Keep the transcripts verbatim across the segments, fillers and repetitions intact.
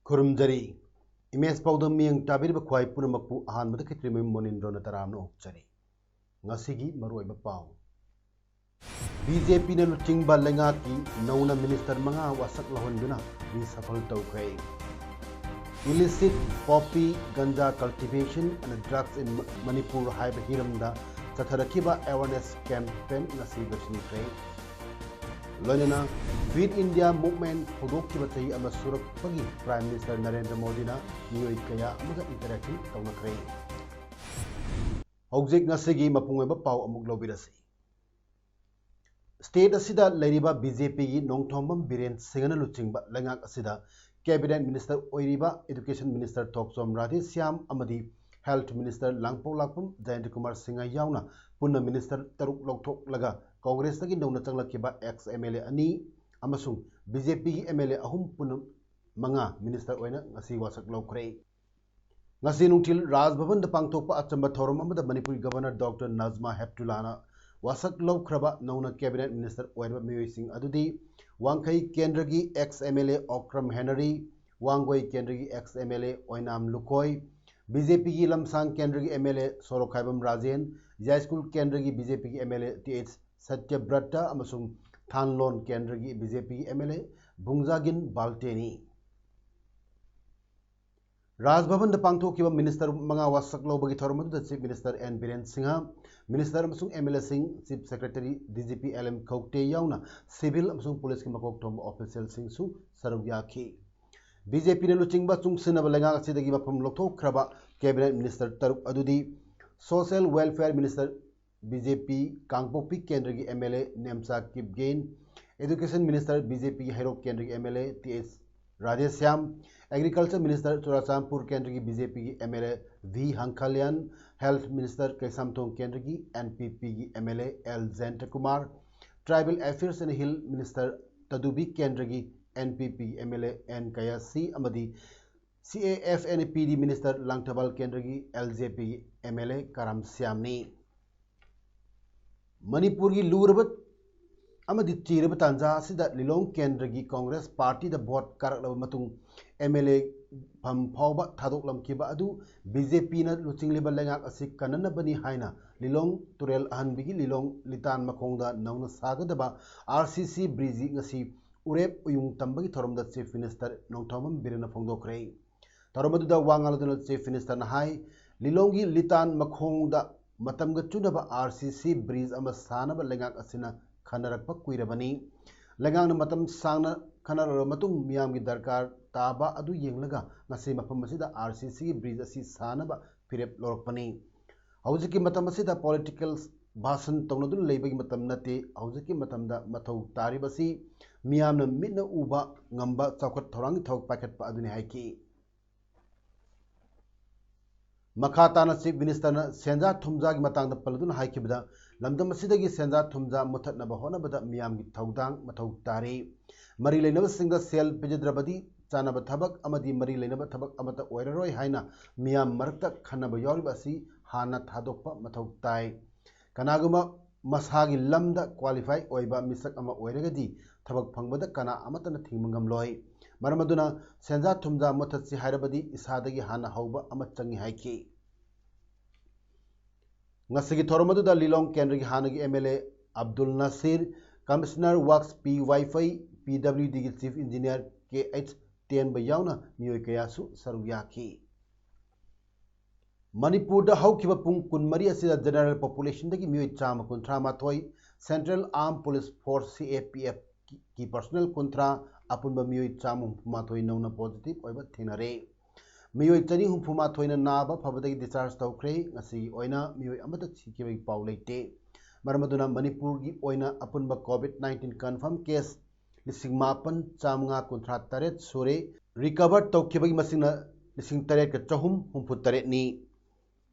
ꯈꯨꯔꯨꯝꯖꯔꯤ꯫ Image ꯄꯥꯎꯗꯝ ꯃꯤꯠꯌꯦꯡ ꯇꯥꯕꯤꯔꯤꯕ ꯈ꯭ꯋꯥꯏ ꯄꯨꯝꯅꯃꯛꯄꯨ ꯑꯍꯥꯟꯕꯗ ꯈꯦꯇ꯭ꯔꯤꯃꯌꯨꯝ ꯃꯣꯅꯤꯟꯗ꯭ꯔꯣꯅ ꯇꯔꯥꯝꯅ ꯑꯣꯛꯆꯔꯤ꯫ ꯉꯁꯤꯒꯤ ꯃꯔꯨꯑꯣꯏꯕ ꯄꯥꯎ꯫ ꯕꯤ ꯖꯦ ꯄꯤꯅ ꯂꯨꯆꯤꯡꯕ ꯂꯩꯉꯥꯛꯀꯤ ꯅꯧꯅ ꯃꯤꯅꯤꯁꯇꯔ ꯃꯉꯥ ꯋꯥꯁꯛ ꯂꯧꯍꯟꯗꯨꯅ ꯔꯤꯁꯐꯜ ꯇꯧꯈ꯭ꯔꯦ꯫ Illicit poppy, ganja cultivation and drugs in Manipur ꯍꯥꯏꯕ ꯍꯤꯔꯝꯗ ꯆꯠꯊꯔꯛꯈꯤꯕ ꯑꯦꯋꯥꯔꯅꯦꯁ ꯀꯦꯝꯄꯦꯟ ꯉꯁꯤ ꯂꯣꯏꯁꯤꯟꯈ꯭ꯔꯦ꯫ ꯂꯣꯏꯅꯅ Fit India Movement ꯍꯧꯗꯣꯛꯈꯤꯕ ꯆꯍꯤ ꯑꯃ ꯁꯨꯔꯛꯄꯒꯤ ꯄ꯭ꯔꯥꯏꯝ ꯃꯤꯅꯤꯁꯇꯔ ꯅꯔꯦꯟꯗ꯭ꯔ ꯃꯣꯗꯤꯅ ꯃꯤꯑꯣꯏ ꯀꯌꯥ ꯑꯃꯒ ꯏꯟꯇꯔꯦꯛꯁꯟ ꯇꯧꯅꯈ꯭ꯔꯦ꯫ ꯍꯧꯖꯤꯛ ꯉꯁꯤꯒꯤ ꯃꯄꯨꯡ ꯑꯣꯏꯕ ꯄꯥꯎ ꯑꯃꯨꯛ ꯂꯧꯕꯤꯔꯁꯤ꯫ ꯁ꯭ꯇꯦꯠ ꯑꯁꯤꯗ ꯂꯩꯔꯤꯕ ꯕꯤ ꯖꯦ ꯄꯤꯒꯤ ꯅꯣꯡꯊꯣꯝꯕꯝ ꯕꯤꯔꯦꯟ ꯁꯤꯡꯍꯅ ꯂꯨꯆꯤꯡꯕ ꯂꯩꯉꯥꯛ ꯑꯁꯤꯗ ꯀꯦꯕꯤꯅꯦꯠ ꯃꯤꯅꯤꯁꯇꯔ ꯑꯣꯏꯔꯤꯕ ꯏꯗꯨꯀꯦꯁꯟ ꯃꯤꯅꯤꯁꯇꯔ ꯊꯣꯛꯆꯣꯝ ꯔꯥꯙꯦꯁ꯭ꯌꯥꯝ ꯑꯃꯗꯤ ꯍꯦꯜꯊ ꯃꯤꯅꯤꯁꯇꯔ ꯂꯥꯡꯄꯣꯛꯂꯥꯛꯄꯝ ꯖꯌꯟꯇ ꯀꯨꯃꯥꯔ ꯁꯤꯡꯍ ꯌꯥꯎꯅ ꯄꯨꯟꯅ ꯃꯤꯅꯤꯁꯇꯔ ꯇꯔꯨꯛ ꯂꯧꯊꯣꯛꯂꯒ ꯀꯣꯡꯒ꯭ꯔꯦꯁꯇꯒꯤ ꯅꯧꯅ ꯆꯪꯂꯛꯈꯤꯕ ꯑꯦꯛꯁ ꯑꯦꯝ ꯑꯦꯜ ꯑꯦ ꯑꯅꯤ ꯑꯃꯁꯨꯡ ꯕꯤ ꯖꯦ ꯄꯤꯒꯤ ꯑꯦꯝ ꯑꯦꯜ ꯑꯦ ꯑꯍꯨꯝ ꯄꯨꯟꯅ ꯃꯉꯥ ꯃꯤꯅꯤꯁꯇꯔ ꯑꯣꯏꯅ ꯉꯁꯤ ꯋꯥꯁꯛ ꯂꯧꯈ꯭ꯔꯦ꯫ ꯉꯁꯤ ꯅꯨꯡꯊꯤꯜ ꯔꯥꯖ ꯚꯕꯟꯗ ꯄꯥꯡꯊꯣꯛꯄ ꯑꯆꯝꯕ ꯊꯧꯔꯝ ꯑꯃꯗ ꯃꯅꯤꯄꯨꯔꯒꯤ ꯒꯚꯔꯅꯔ ꯗꯣꯛꯇꯔ ꯅꯖꯃꯥ ꯍꯦꯞꯇꯨꯂꯥꯅ ꯋꯥꯁꯛ ꯂꯧꯈ꯭ꯔꯕ ꯅꯧꯅ ꯀꯦꯕꯤꯅꯦꯠ ꯃꯤꯅꯤꯁꯇꯔ ꯑꯣꯏꯔꯕ ꯃꯤꯑꯣꯏꯁꯤꯡ ꯑꯗꯨꯗꯤ ꯋꯥꯡꯈꯩ ꯀꯦꯟꯗ꯭ꯔꯒꯤ X M L A Okram Henry, Wangoi ꯀꯦꯟꯗ꯭ꯔꯒꯤ X M L A Oinam Lukhoi, ꯕꯤ ꯖꯦ ꯄꯤꯒꯤ ꯂꯝꯁꯥꯡ ꯀꯦꯟꯗ꯭ꯔꯒꯤ M L A Sorokkhaibam Rajen, Yaiskul ꯀꯦꯟꯗ꯭ꯔꯒꯤ ꯕꯤ ꯖꯦ ꯄꯤꯒꯤ M L A T H Satyabrata ꯑꯃꯁꯨꯡ ꯊꯥꯟꯂꯣꯟ ꯀꯦꯟꯗ꯭ꯔꯒꯤ ꯕꯤ ꯖꯦ ꯄꯤꯒꯤ ꯑꯦꯝ ꯑꯦꯜ ꯑꯦ ꯚꯨꯡꯖꯥꯒꯤꯟ ꯕꯥꯜꯇꯦꯅꯤ꯫ ꯔꯥꯖ ꯚꯕꯟꯗ ꯄꯥꯡꯊꯣꯛꯈꯤꯕ ꯃꯤꯅꯤꯁꯇꯔ ꯃꯉꯥ ꯋꯥꯁꯛ ꯂꯧꯕꯒꯤ ꯊꯧꯔꯝ ꯑꯗꯨꯗ chief minister N Biren Singh, minister ꯑꯃꯁꯨꯡ ꯑꯦꯝ ꯑꯦꯜ ꯑꯦꯁꯤꯡ, chief secretary, D G P L M ꯈꯧꯇꯦ ꯌꯥꯎꯅ ꯁꯤꯚꯤꯜ ꯑꯃꯁꯨꯡ ꯄꯨꯂꯤꯁꯀꯤ ꯃꯀꯣꯛ ꯊꯣꯡꯕ ꯑꯣꯐꯤꯁꯤꯌꯦꯜꯁꯤꯡꯁꯨ ꯁꯔꯨꯛ ꯌꯥꯈꯤ꯫ ꯕꯤ ꯖꯦ ꯄꯤꯅ ꯂꯨꯆꯤꯡꯕ ꯆꯨꯡꯁꯤꯟꯅꯕ ꯂꯩꯉꯥꯛ ꯑꯁꯤꯗꯒꯤ ꯃꯐꯝ ꯂꯧꯊꯣꯛꯈ꯭ꯔꯕ ꯀꯦꯕꯤꯅꯦꯠ ꯃꯤꯅꯤꯁꯇꯔ ꯇꯔꯨꯛ ꯑꯗꯨꯗꯤ social welfare minister, B J P Kangpokpi ꯀꯦꯟꯗ꯭ꯔꯒꯤ M L A Nemcha Kipgen, education minister, B J ꯄꯤꯒꯤ ꯍꯩꯔꯣꯛ ꯀꯦꯟꯗ꯭ꯔꯒꯤ M L A T S Radheshyam, Agriculture Minister Churachandpur ꯀꯦꯟꯗ꯭ꯔꯒꯤ ꯕꯤ ꯖꯦ ꯄꯤꯒꯤ M L A V Hangkhalian, Health Minister Keishamthong ꯀꯦꯟꯗ꯭ꯔꯒꯤ ꯑꯦꯟ ꯄꯤ ꯄꯤꯒꯤ M L A L Jayanta Kumar, Tribal Affairs and Hill Minister Tadubi ꯀꯦꯟꯗ꯭ꯔꯒꯤ N P ꯄꯤꯒꯤ M L A N ꯀꯌꯥꯁꯤ ꯑꯃꯗꯤ ꯁꯤ A F N P D Minister Langthabal ꯀꯦꯟꯗ꯭ꯔꯒꯤ L J ꯄꯤꯒꯤ M L ꯑꯦ ꯀꯔꯝ ꯁ꯭ꯌꯥꯝꯅꯤ꯫ ꯃꯅꯤꯄꯨꯔꯒꯤ ꯂꯨꯔꯕ ꯑꯃꯗꯤ ꯆꯤꯔꯕ ꯇꯥꯟꯖꯥ ꯑꯁꯤꯗ ꯂꯤꯂꯣꯡ ꯀꯦꯟꯗ꯭ꯔꯒꯤ ꯀꯣꯡꯒ꯭ꯔꯦꯁ ꯄꯥꯔꯇꯤꯗ ꯚꯣꯠ ꯀꯥꯔꯛꯂꯕ ꯃꯇꯨꯡ ꯑꯦꯝ ꯑꯦꯜ ꯑꯦ ꯐꯝ ꯐꯥꯎꯕ ꯊꯥꯗꯣꯛꯂꯝꯈꯤꯕ ꯑꯗꯨ ꯕꯤ ꯖꯦ ꯄꯤꯅ ꯂꯨꯆꯤꯡꯂꯤꯕ ꯂꯩꯉꯥꯛ ꯑꯁꯤ ꯀꯟꯅꯅꯕꯅꯤ ꯍꯥꯏꯅ ꯂꯤꯂꯣꯡ ꯇꯨꯔꯦꯜ ꯑꯍꯟꯕꯤꯒꯤ ꯂꯤꯂꯣꯡ ꯂꯤꯇꯥꯟ ꯃꯈꯣꯡꯗ ꯅꯧꯅ ꯁꯥꯒꯗꯕ ꯑꯥꯔ ꯁꯤ ꯁꯤ ꯕ꯭ꯔꯤꯖ ꯉꯁꯤ ꯎꯔꯦꯞ ꯎꯌꯨꯡ ꯇꯝꯕꯒꯤ ꯊꯧꯔꯝꯗ Chief Minister ꯅꯣꯡꯊꯣꯝꯕꯝ ꯕꯤꯔꯦꯟꯅ ꯐꯣꯡꯗꯣꯛꯈ꯭ꯔꯦ꯫ ꯊꯧꯔꯝ ꯑꯗꯨꯗ ꯋꯥ ꯉꯥꯡꯂꯗꯨꯅ Chief Ministerꯅ ꯍꯥꯏ, ꯂꯤꯂꯣꯡꯒꯤ ꯂꯤꯇꯥꯟ ꯃꯈꯣꯡꯗ ꯃꯇꯝꯒ ꯆꯨꯅꯕ ꯑꯥꯔ ꯁꯤ ꯁꯤ ꯕ꯭ꯔꯤꯖ ꯑꯃ ꯁꯥꯅꯕ ꯂꯩꯉꯥꯛ ꯑꯁꯤꯅ ꯈꯟꯅꯔꯛꯄ ꯀꯨꯏꯔꯕꯅꯤ꯫ ꯂꯩꯉꯥꯛꯅ ꯃꯇꯝ ꯁꯥꯡꯅ ꯈꯟꯅꯔꯕ ꯃꯇꯨꯡ ꯃꯤꯌꯥꯝꯒꯤ ꯗꯔꯀꯥꯔ ꯇꯥꯕ ꯑꯗꯨ ꯌꯦꯡꯂꯒ ꯉꯁꯤ ꯃꯐꯝ ꯑꯁꯤꯗ ꯑꯥꯔ ꯁꯤ ꯁꯤꯒꯤ ꯕ꯭ꯔꯤꯖ ꯑꯁꯤ ꯁꯥꯅꯕ ꯐꯤꯔꯦꯞ ꯂꯧꯔꯛꯄꯅꯤ꯫ ꯍꯧꯖꯤꯛꯀꯤ ꯃꯇꯝ ꯑꯁꯤꯗ ꯄꯣꯂꯤꯇꯤꯀꯦꯜ ꯚꯥꯁꯟ ꯇꯧꯅꯗꯨꯅ ꯂꯩꯕꯒꯤ ꯃꯇꯝ ꯅꯠꯇꯦ꯫ ꯍꯧꯖꯤꯛꯀꯤ ꯃꯇꯝꯗ ꯃꯊꯧ ꯇꯥꯔꯤꯕꯁꯤ ꯃꯤꯌꯥꯝꯅ ꯃꯤꯠꯅ ꯎꯕ ꯉꯝꯕ ꯆꯥꯎꯈꯠ ꯊꯧꯔꯥꯡꯒꯤ ꯊꯕꯛ ꯄꯥꯏꯈꯠꯄ ꯑꯗꯨꯅꯤ ꯍꯥꯏꯈꯤ꯫ ꯃꯈꯥ ꯇꯥꯅ Chief Ministerꯅ ꯁꯦꯟꯖꯥ ꯊꯨꯝꯖꯥꯒꯤ ꯃꯇꯥꯡꯗ ꯄꯜꯂꯗꯨꯅ ꯍꯥꯏꯈꯤꯕꯗ, ꯂꯝꯗꯝ ꯑꯁꯤꯗꯒꯤ ꯁꯦꯟꯖꯥ ꯊꯨꯝꯖꯥ ꯃꯨꯠꯊꯠꯅꯕ ꯍꯣꯠꯅꯕꯗ ꯃꯤꯌꯥꯝꯒꯤ ꯊꯧꯗꯥꯡ ꯃꯊꯧ ꯇꯥꯔꯤ꯫ ꯃꯔꯤ ꯂꯩꯅꯕꯁꯤꯡꯗ ꯁꯦꯜ ꯄꯤꯖꯗ꯭ꯔꯕꯗꯤ ꯆꯥꯅꯕ ꯊꯕꯛ ꯑꯃꯗꯤ ꯃꯔꯤ ꯂꯩꯅꯕ ꯊꯕꯛ ꯑꯃꯠꯇ ꯑꯣꯏꯔꯔꯣꯏ ꯍꯥꯏꯅ ꯃꯤꯌꯥꯝ ꯃꯔꯛꯇ ꯈꯟꯅꯕ ꯌꯥꯎꯔꯤꯕ ꯑꯁꯤ ꯍꯥꯟꯅ ꯊꯥꯗꯣꯛꯄ ꯃꯊꯧ ꯇꯥꯏ꯫ ꯀꯅꯥꯒꯨꯝꯕ ꯃꯁꯥꯒꯤ ꯂꯝꯗ qualify ꯑꯣꯏꯕ ꯃꯤꯁꯛ ꯑꯃ ꯑꯣꯏꯔꯒꯗꯤ ꯊꯕꯛ ꯐꯪꯕꯗ ꯀꯅꯥ ꯑꯃꯠꯇꯅ ꯊꯤꯡꯕ ꯉꯝꯂꯣꯏ꯫ ꯃꯔꯝ ꯑꯗꯨꯅ ꯁꯦꯟꯖꯥ ꯊꯨꯝꯖꯥ ꯃꯨꯠꯊꯠꯁꯤ ꯍꯥꯏꯔꯕꯗꯤ ꯏꯁꯥꯗꯒꯤ ꯍꯥꯟꯅ ꯍꯧꯕ ꯑꯃ ꯆꯪꯏ ꯍꯥꯏꯈꯤ꯫ ꯉꯁꯤꯒꯤ ꯊꯧꯔꯝ ꯑꯗꯨꯗ ꯂꯤꯂꯣꯡ ꯀꯦꯟꯗ꯭ꯔꯒꯤ ꯍꯥꯟꯅꯒꯤ M L A Abdul Nasir, Commissioner Works P Waiphei, P W ꯗꯤꯒꯤ Chief Engineer K H Tenba ꯌꯥꯎꯅ ꯃꯤꯑꯣꯏ ꯀꯌꯥꯁꯨ ꯁꯔꯨꯛ ꯌꯥꯈꯤ꯫ ꯃꯅꯤꯄꯨꯔꯗ ꯍꯧꯈꯤꯕ ꯄꯨꯡ ꯀꯨꯟꯃꯔꯤ ꯑꯁꯤꯗ general populationꯗꯒꯤ ꯃꯤꯑꯣꯏ ꯆꯥꯝꯃ ꯀꯨꯟꯊ꯭ꯔꯥ ꯃꯥꯊꯣꯏ, Central Armed Police Force, C A P F, ꯀꯤ personnel ꯀꯨꯟꯊ꯭ꯔꯥ, ꯑꯄꯨꯟꯕ ꯃꯤꯑꯣꯏ ꯆꯥꯝꯃ ꯍꯨꯝꯐꯨ ꯃꯥꯊꯣꯏ ꯅꯧꯅ positive ꯑꯣꯏꯕ ꯊꯦꯡꯅꯔꯦ꯫ ꯃꯤꯑꯣꯏ ꯆꯅꯤ ꯍꯨꯝꯐꯨ ꯃꯥꯊꯣꯏꯅ ꯅꯥꯕ ꯐꯕꯗꯒꯤ discharge ꯇꯧꯈ꯭ꯔꯦ꯫ ꯉꯁꯤꯒꯤ ꯑꯣꯏꯅ ꯃꯤꯑꯣꯏ ꯑꯃꯠꯇ ꯁꯤꯈꯤꯕꯒꯤ ꯄꯥꯎ ꯂꯩꯇꯦ꯫ ꯃꯔꯝ ꯑꯗꯨꯅ ꯃꯅꯤꯄꯨꯔꯒꯤ ꯑꯣꯏꯅ ꯑꯄꯨꯟꯕ COVID nineteen confirm case ꯂꯤꯁꯤꯡ ꯃꯥꯄꯟ ꯆꯥꯃꯉꯥ ꯀꯨꯟꯊ꯭ꯔꯥ ꯇꯔꯦꯠ ꯁꯨꯔꯦ꯫ ꯔꯤꯀꯚꯔ ꯇꯧꯈꯤꯕꯒꯤ ꯃꯁꯤꯡꯅ ꯂꯤꯁꯤꯡ ꯇꯔꯦꯠꯀ ꯆꯍꯨꯝ ꯍꯨꯝꯐꯨ ꯇꯔꯦꯠꯅꯤ꯫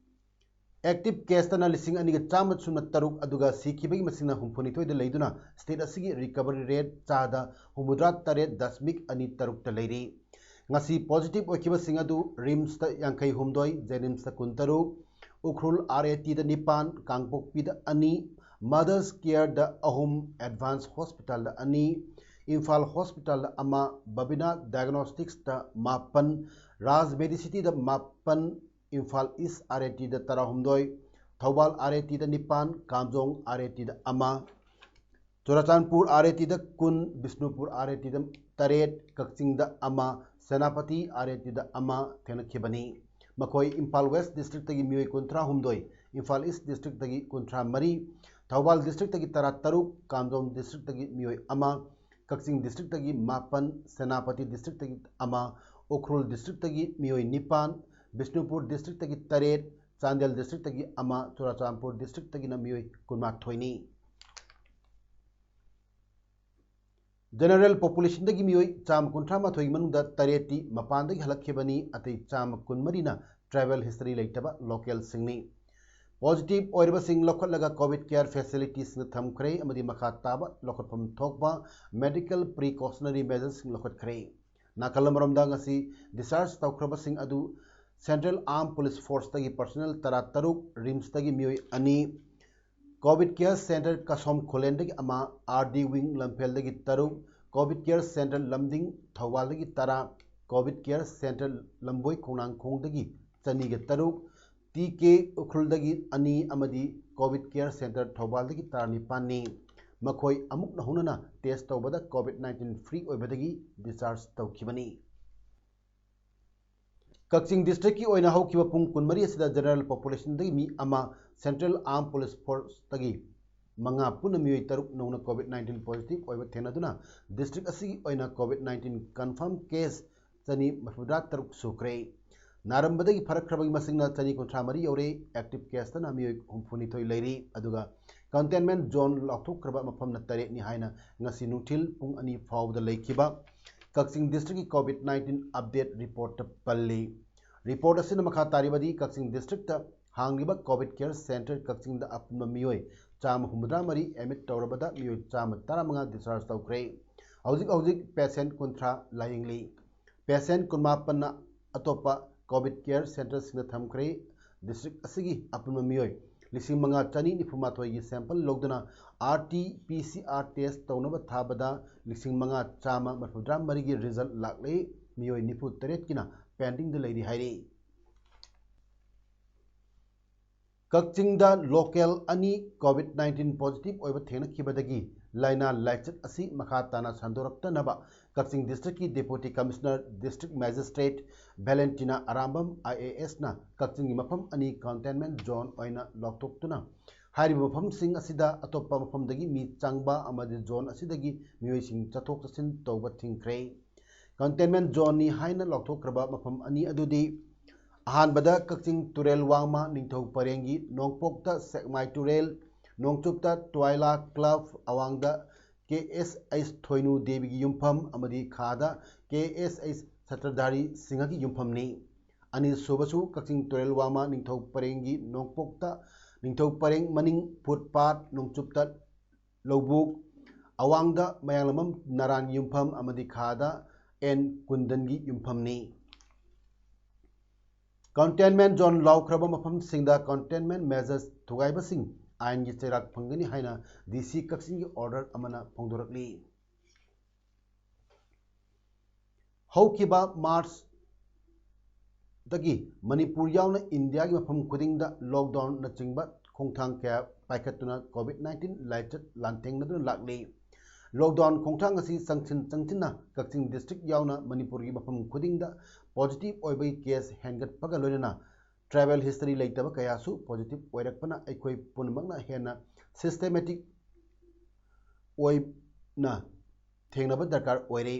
ꯑꯦꯛꯇꯤꯚ ꯀꯦꯁꯇꯅ ꯂꯤꯁꯤꯡ ꯑꯅꯤꯒ ꯆꯥꯝꯃ ꯁꯨꯞꯅ ꯇꯔꯨꯛ, ꯑꯗꯨꯒ ꯁꯤꯈꯤꯕꯒꯤ ꯃꯁꯤꯡꯅ ꯍꯨꯝꯐꯨꯅꯤꯊꯣꯏꯗ ꯂꯩꯗꯨꯅ ꯁ꯭ꯇꯦꯠ ꯑꯁꯤꯒꯤ ꯔꯤꯀꯚꯔꯤ ꯔꯦꯠ ꯆꯥꯗ ꯍꯨꯝꯐꯨꯇꯔꯥ ꯇꯔꯦꯠ ꯗꯁꯃꯤꯛ ꯑꯅꯤ ꯇꯔꯨꯛꯇ ꯂꯩꯔꯤ꯫ ꯉꯁꯤ ꯄꯣꯖꯤꯇꯤꯚ ꯑꯣꯏꯈꯤꯕꯁꯤꯡ ꯑꯗꯨ ꯔꯤꯝꯁꯇ ꯌꯥꯡꯈꯩ ꯍꯨꯝꯗꯣꯏ, ꯖꯦꯅꯤꯝꯁꯇ ꯀꯨꯟꯇꯔꯨꯛ, ꯎꯈ꯭ꯔꯨꯜ ꯑꯥꯔ ꯑꯦ ꯇꯤꯗ ꯅꯤꯄꯥꯟ, ꯀꯥꯡꯄꯣꯛꯄꯤꯗ ꯑꯅꯤ, ꯃꯗꯔꯁ ꯀꯤꯌꯔꯗ ꯑꯍꯨꯝ, ꯑꯦꯗꯚꯥꯟꯁ ꯍꯣꯁꯄꯤꯇꯥꯜꯗ ꯑꯅꯤ, ꯏꯝꯐꯥꯜ ꯍꯣꯁꯄꯤꯇꯥꯜꯗ ꯑꯃ, ꯕꯕꯤꯅꯥ ꯗꯥꯏꯒꯅꯣꯁꯇꯤꯛꯁꯇ ꯃꯥꯄꯟ, ꯔꯥꯖ ꯃꯦꯗꯤꯁꯤꯇꯤꯗ ꯃꯥꯄꯟ, ꯏꯝꯐꯥꯜ ꯏꯁ ꯑꯥꯔ ꯑꯦ ꯇꯤꯗ ꯇꯔꯥꯍꯨꯝꯗꯣꯏ, ꯊꯧꯕꯥꯜ ꯑꯥꯔ ꯑꯦ ꯇꯤꯗ ꯅꯤꯄꯥꯟ, ꯀꯥꯝꯖꯣꯡ ꯑꯥꯔ ꯑꯦ ꯇꯤꯗ ꯑꯃ, ꯆꯨꯔꯆꯥꯟꯄꯨꯔ ꯑꯥꯔ ꯑꯦ ꯇꯤꯗ ꯀꯨꯟ, ꯕꯤꯁꯅꯨꯄꯨꯔ ꯑꯥꯔ ꯑꯦ ꯇꯤꯗ ꯇꯔꯦꯠ, ꯀꯛꯆꯤꯡꯗ ꯑꯃ, ꯁꯦꯅꯥꯄꯇꯤ ꯑꯥꯔ ꯑꯦ ꯇꯤꯗ ꯑꯃ ꯊꯦꯡꯅꯈꯤꯕꯅꯤ꯫ ꯃꯈꯣꯏ ꯏꯝꯐꯥꯜ ꯋꯦꯁ ꯗꯤꯁꯇ꯭ꯔꯤꯛꯇꯒꯤ ꯃꯤꯑꯣꯏ ꯀꯨꯟꯊ꯭ꯔꯥ ꯍꯨꯝꯗꯣꯏ, ꯏꯝꯐꯥꯜ ꯏꯁ ꯗꯤꯁꯇ꯭ꯔꯤꯛꯇꯒꯤ ꯀꯨꯟꯊ꯭ꯔꯥ ꯃꯔꯤ, ꯊꯧꯕꯥꯜ ꯗꯤꯁꯇ꯭ꯔꯤꯛꯇꯒꯤ ꯇꯔꯥ ꯇꯔꯨꯛ, ꯀꯥꯝꯖꯣꯡ ꯗꯤꯁꯇ꯭ꯔꯤꯛꯇꯒꯤ ꯃꯤꯑꯣꯏ ꯑꯃ, ꯀꯛꯆꯤꯡ ꯗꯤꯁꯇ꯭ꯔꯤꯛꯇꯒꯤ ꯃꯥꯄꯟ, ꯁꯦꯅꯥꯄꯇꯤ ꯗꯤꯁꯇ꯭ꯔꯤꯛꯇꯒꯤ ꯑꯃ, ꯎꯈ꯭ꯔꯨꯜ ꯗꯤꯁꯇ꯭ꯔꯤꯛꯇꯒꯤ ꯃꯤꯑꯣꯏ ꯅꯤꯄꯥꯟ, ꯕꯤꯁꯅꯨꯄꯨꯔ ꯗꯤꯁꯇ꯭ꯔꯤꯛꯇꯒꯤ ꯇꯔꯦꯠ, ꯆꯥꯟꯗꯦꯜ ꯗꯤꯁꯇ꯭ꯔꯤꯛꯇꯒꯤ ꯑꯃ, ꯆꯨꯔꯆꯥꯟꯄꯨꯔ ꯗꯤꯁꯇ꯭ꯔꯤꯛꯇꯒꯤꯅ ꯃꯤꯑꯣꯏ ꯀꯨꯟꯃꯥꯊꯣꯏꯅꯤ꯫ ꯖꯦꯅꯔꯦꯜ ꯄꯣꯄꯨꯂꯦꯁꯟꯗꯒꯤ ꯃꯤꯑꯣꯏ ꯆꯥꯝꯃ ꯀꯨꯟꯊ꯭ꯔꯥ ꯃꯥꯊꯣꯏꯒꯤ ꯃꯅꯨꯡꯗ ꯇꯔꯦꯠꯇꯤ ꯃꯄꯥꯟꯗꯒꯤ ꯍꯜꯂꯛꯈꯤꯕꯅꯤ, ꯑꯇꯩ ꯆꯥꯝꯃ ꯀꯨꯟꯃꯔꯤꯅ ꯇ꯭ꯔꯥꯏꯕꯦꯜ ꯍꯤꯁꯇꯔꯤ ꯂꯩꯇꯕ ꯂꯣꯀꯦꯜꯁꯤꯡꯅꯤ꯫ ꯄꯣꯖꯤꯇꯤꯚ ꯑꯣꯏꯔꯕꯁꯤꯡ ꯂꯧꯈꯠꯂꯒ ꯀꯣꯚꯤꯗ ꯀꯤꯌꯔ ꯐꯦꯁꯤꯂꯤꯇꯤꯁꯤꯡꯗ ꯊꯝꯈ꯭ꯔꯦ ꯑꯃꯗꯤ ꯃꯈꯥ ꯇꯥꯕ ꯂꯧꯈꯠꯐꯝ ꯊꯣꯛꯄ ꯃꯦꯗꯤꯀꯦꯜ ꯄ꯭ꯔꯤꯀꯣꯁꯅꯔꯤ ꯃꯦꯖꯔꯁꯤꯡ ꯂꯧꯈꯠꯈ꯭ꯔꯦ꯫ ꯅꯥꯀꯜ ꯑꯃꯔꯣꯝꯗ, ꯉꯁꯤ ꯗꯤꯁꯆꯥꯔꯖ ꯇꯧꯈ꯭ꯔꯕꯁꯤꯡ ꯑꯗꯨ ꯁꯦꯟꯇ꯭ꯔꯦꯜ ꯑꯥꯔꯝ ꯄꯨꯂꯤꯁ ꯐꯣꯔꯁꯇꯒꯤ ꯄꯔꯁꯅꯦꯜ ꯇꯔꯥ ꯇꯔꯨꯛ, ꯔꯤꯝꯁꯇꯒꯤ ꯃꯤꯑꯣꯏ ꯑꯅꯤ, ꯀꯣꯚꯤꯗ ꯀꯤꯌꯔ ꯁꯦꯟꯇꯔ ꯀꯁꯣꯝ ꯈꯨꯂꯦꯟꯗꯒꯤ ꯑꯃ, ꯑꯥꯔ ꯗꯤ ꯋꯤꯡ ꯂꯝꯐꯦꯜꯗꯒꯤ ꯇꯔꯨꯛ, ꯀꯣꯚꯤꯗ ꯀꯤꯌꯔ ꯁꯦꯟꯇꯔ ꯂꯝꯗꯤꯡ ꯊꯧꯕꯥꯜꯗꯒꯤ ꯇꯔꯥ, ꯀꯣꯚꯤꯗ ꯀꯤꯌꯔ ꯁꯦꯟꯇꯔ ꯂꯝꯕꯣꯏ ꯈꯣꯡꯅꯥꯡꯈꯣꯡꯗꯒꯤ ꯆꯅꯤꯒ ꯇꯔꯨꯛ, ꯇꯤ ꯀꯦ ꯎꯈ꯭ꯔꯨꯜꯗꯒꯤ ꯑꯅꯤ ꯑꯃꯗꯤ ꯀꯣꯚꯤꯗ ꯀꯤꯌꯔ ꯁꯦꯟꯇꯔ ꯊꯧꯕꯥꯜꯗꯒꯤ ꯇꯔꯥꯅꯤꯄꯥꯟꯅꯤ꯫ ꯃꯈꯣꯏ ꯑꯃꯨꯛ ꯅꯧꯍꯧꯅꯅ ꯇꯦꯁ ꯇꯧꯕꯗ ꯀꯣꯚꯤꯗ ꯅꯥꯏꯟꯇꯤꯟ ꯐ꯭ꯔꯤ ꯑꯣꯏꯕꯗꯒꯤ ꯗꯤꯁꯆꯥꯔꯖ ꯇꯧꯈꯤꯕꯅꯤ꯫ ꯀꯛꯆꯤꯡ ꯗꯤꯁꯇ꯭ꯔꯤꯛꯀꯤ ꯑꯣꯏꯅ ꯍꯧꯈꯤꯕ ꯄꯨꯡ ꯀꯨꯟꯃꯔꯤ ꯑꯁꯤꯗ ꯖꯦꯅꯔꯦꯜ ꯄꯣꯄꯨꯂꯦꯁꯟꯗꯒꯤ ꯃꯤ ꯑꯃ, ꯁꯦꯟꯇ꯭ꯔꯦꯜ ꯑꯥꯔꯝ ꯄꯨꯂꯤꯁ ꯐꯣꯔꯁꯇꯒꯤ ꯃꯉꯥ, ꯄꯨꯟꯅ ꯃꯤꯑꯣꯏ ꯇꯔꯨꯛ ꯅꯧꯅ ꯀꯣꯚꯤꯗ ꯅꯥꯏꯟꯇꯤꯟ ꯄꯣꯖꯤꯇꯤꯚ ꯑꯣꯏꯕ ꯊꯦꯡꯅꯗꯨꯅ ꯗꯤꯁꯇ꯭ꯔꯤꯛ ꯑꯁꯤꯒꯤ ꯑꯣꯏꯅ ꯀꯣꯚꯤꯗ ꯅꯥꯏꯟꯇꯤꯟ ꯀꯟꯐꯥꯔꯝ ꯀꯦꯁ ꯆꯅꯤ ꯃꯔꯤꯐꯨꯇꯔꯥ ꯇꯔꯨꯛ ꯁꯨꯈ꯭ꯔꯦ꯫ ꯅꯥꯔꯝꯕꯗꯒꯤ ꯐꯔꯛꯈ꯭ꯔꯕꯒꯤ ꯃꯁꯤꯡꯅ ꯆꯅꯤ ꯀꯨꯟꯊ꯭ꯔꯥ ꯃꯔꯤ ꯌꯧꯔꯦ꯫ ꯑꯦꯛꯇꯤꯚ ꯀꯦꯁꯇꯅ ꯃꯤꯑꯣꯏ ꯍꯨꯝꯐꯨꯅꯤꯊꯣꯏ ꯂꯩꯔꯤ, ꯑꯗꯨꯒ Containment zone ꯂꯥꯎꯊꯣꯛꯈ꯭ꯔꯕ ꯃꯐꯝꯅ ꯇꯔꯦꯠꯅꯤ ꯍꯥꯏꯅ ꯉꯁꯤ ꯅꯨꯡꯊꯤꯜ ꯄꯨꯡ ꯑꯅꯤ ꯐꯥꯎꯕꯗ ꯂꯩꯈꯤꯕ ꯀꯛꯆꯤꯡ district ꯀꯤ COVID nineteen update report ꯇ ꯄꯜꯂꯤ꯫ Report ꯑꯁꯤꯅ ꯃꯈꯥ ꯇꯥꯔꯤꯕꯗꯤ, ꯀꯛꯆꯤꯡ district ꯇ ꯍꯥꯡꯂꯤꯕ COVID care center ꯀꯛꯆꯤꯡꯗ ꯑꯄꯨꯟꯕ ꯃꯤꯑꯣꯏ ꯆꯥꯝꯃ ꯍꯨꯝꯐꯨꯇꯔꯥ ꯃꯔꯤ admit ꯇꯧꯔꯕꯗ ꯃꯤꯑꯣꯏ ꯆꯥꯝꯃ ꯇꯔꯥꯃꯉꯥ discharge ꯇꯧꯈ꯭ꯔꯦ꯫ ꯍꯧꯖꯤꯛ ꯍꯧꯖꯤꯛ patient ꯀꯨꯟꯊ꯭ꯔꯥ ꯂꯥꯌꯦꯡꯂꯤ꯫ Patient ꯀꯨꯟꯃꯥꯄꯟꯅ ꯑꯇꯣꯞꯄ COVID care center ꯁꯤꯡꯗ ꯊꯝꯈ꯭ꯔꯦ꯫ District ꯑꯁꯤꯒꯤ ꯑꯄꯨꯟꯕ ꯃꯤꯑꯣꯏ ꯂꯤꯁꯤꯡ ꯃꯉꯥ ꯆꯅꯤ ꯅꯤꯐꯨ ꯃꯥꯊꯣꯏꯒꯤ sample ꯂꯧꯗꯨꯅ RT-PCR test ꯇꯧꯅꯕ ꯊꯥꯕꯗ ꯂꯤꯁꯤꯡ ꯃꯉꯥ ꯆꯥꯝꯃ ꯃꯔꯤꯐꯨꯇꯔꯥ ꯃꯔꯤꯒꯤ result ꯂꯥꯛꯂꯦ꯫ ꯃꯤꯑꯣꯏ ꯅꯤꯐꯨ ꯇꯔꯦꯠꯀꯤꯅ pending ꯗ ꯂꯩꯔꯤ ꯍꯥꯏꯔꯤ꯫ ꯀꯛꯆꯤꯡꯗ local ꯑꯅꯤ COVID nineteen positive ꯑꯣꯏꯕ ꯊꯦꯡꯅꯈꯤꯕꯗꯒꯤ ꯂꯥꯏꯅꯥ ꯂꯥꯏꯆꯠ ꯑꯁꯤ ꯃꯈꯥ ꯇꯥꯅ ꯁꯟꯗꯣꯔꯛꯇꯅꯕ ꯀꯛꯆꯤꯡ district ꯀꯤ Deputy Commissioner, District Magistrate Valentina Arambam, IAS ꯅ ꯀꯛꯆꯤꯡꯒꯤ ꯃꯐꯝ ꯑꯅꯤ containment zone ꯑꯣꯏꯅ ꯂꯥꯎꯊꯣꯛꯇꯨꯅ, ꯍꯥꯏꯔꯤꯕ ꯃꯐꯝꯁꯤꯡ ꯑꯁꯤꯗ ꯑꯇꯣꯞꯄ ꯃꯐꯝꯗꯒꯤ ꯃꯤ ꯆꯪꯕ ꯑꯃꯗꯤ zone ꯑꯁꯤꯗꯒꯤ ꯃꯤꯑꯣꯏꯁꯤꯡ ꯆꯠꯊꯣꯛ ꯆꯠꯁꯤꯟ ꯇꯧꯕ ꯊꯤꯡꯈ꯭ꯔꯦ꯫ Containment zone ꯅꯤ ꯍꯥꯏꯅ ꯂꯥꯎꯊꯣꯛꯈ꯭ꯔꯕ ꯃꯐꯝ ꯑꯅꯤ ꯑꯗꯨꯗꯤ, ꯑꯍꯥꯟꯕꯗ ꯀꯛꯆꯤꯡ ꯇꯨꯔꯦꯜ ꯋꯥꯡꯃ ꯅꯤꯡꯊꯧ ꯄꯔꯦꯡꯒꯤ ꯅꯣꯡꯄꯣꯛꯇ ꯁꯦꯛꯃꯥꯏ ꯇꯨꯔꯦꯜ, ꯅꯣꯡꯆꯨꯞꯇ ꯇ꯭ꯋꯥꯏꯂꯥ club, ꯑꯋꯥꯡꯗ KSH ꯊꯣꯏꯅꯨ ꯗꯦꯕꯤꯒꯤ ꯌꯨꯝꯐꯝ ꯑꯃꯗꯤ ꯈꯥꯗ KSH ꯁꯇ꯭ꯔꯙꯥꯔꯤ ꯁꯤꯡꯍꯒꯤ ꯌꯨꯝꯐꯝꯅꯤ꯫ ꯑꯅꯤꯁꯨꯕꯁꯨ ꯀꯛꯆꯤꯡ ꯇꯨꯔꯦꯜ ꯋꯥꯡꯃ ꯅꯤꯡꯊꯧ ꯄꯔꯦꯡꯒꯤ ꯅꯣꯡꯄꯣꯛꯇ ꯅꯤꯡꯊꯧ ꯄꯔꯦꯡ ꯃꯅꯤꯡ footpath, ꯅꯣꯡꯆꯨꯞꯇ ꯂꯧꯕꯨꯛ, ꯑꯋꯥꯡꯗ ꯃꯌꯥꯡꯂꯝꯕꯝ ꯅꯥꯔꯥꯟꯒꯤ ꯌꯨꯝꯐꯝ ꯑꯃꯗꯤ ꯈꯥꯗ N ꯀꯨꯟꯗꯟꯒꯤ ꯌꯨꯝꯐꯝꯅꯤ꯫ Containment zone ꯂꯥꯎꯈ꯭ꯔꯕ ꯃꯐꯝꯁꯤꯡꯗ containment measures ꯊꯨꯒꯥꯏꯕꯁꯤꯡ ꯑꯥꯏꯟꯒꯤ ꯆꯩꯔꯥꯛ ꯐꯪꯒꯅꯤ ꯍꯥꯏꯅ DC ꯀꯛꯆꯤꯡꯒꯤ order ꯑꯃꯅ ꯐꯣꯡꯗꯣꯔꯛꯂꯤ꯫ ꯍꯧꯈꯤꯕ March ꯗꯒꯤ ꯃꯅꯤꯄꯨꯔ ꯌꯥꯎꯅ ꯏꯟꯗꯤꯌꯥꯒꯤ ꯃꯐꯝ ꯈꯨꯗꯤꯡꯗ lockdown ꯅꯆꯤꯡꯕ ꯈꯣꯡꯊꯥꯡ ꯀꯌꯥ ꯄꯥꯏꯈꯠꯇꯨꯅ COVID nineteen ꯂꯥꯏꯆꯠ ꯂꯥꯟꯊꯦꯡꯅꯗꯨꯅ ꯂꯥꯛꯂꯤ꯫ Lockdown ꯈꯣꯡꯊꯥꯡ ꯑꯁꯤ ꯆꯪꯁꯤꯟ ꯆꯪꯁꯤꯟꯅ ꯀꯛꯆꯤꯡ district ꯌꯥꯎꯅ ꯃꯅꯤꯄꯨꯔꯒꯤ ꯃꯐꯝ ꯈꯨꯗꯤꯡꯗ positive ꯑꯣꯏꯕꯒꯤ case ꯍꯦꯟꯒꯠꯄꯒ ꯂꯣꯏꯅꯅ travel history ꯂꯩꯇꯕ ꯀꯌꯥꯁꯨ positive ꯑꯣꯏꯔꯛꯄꯅ ꯑꯩꯈꯣꯏ ꯄꯨꯝꯅꯃꯛꯅ ꯍꯦꯟꯅ systematic ꯑꯣꯏꯅ ꯊꯦꯡꯅꯕ ꯗꯔꯀꯥꯔ ꯑꯣꯏꯔꯦ꯫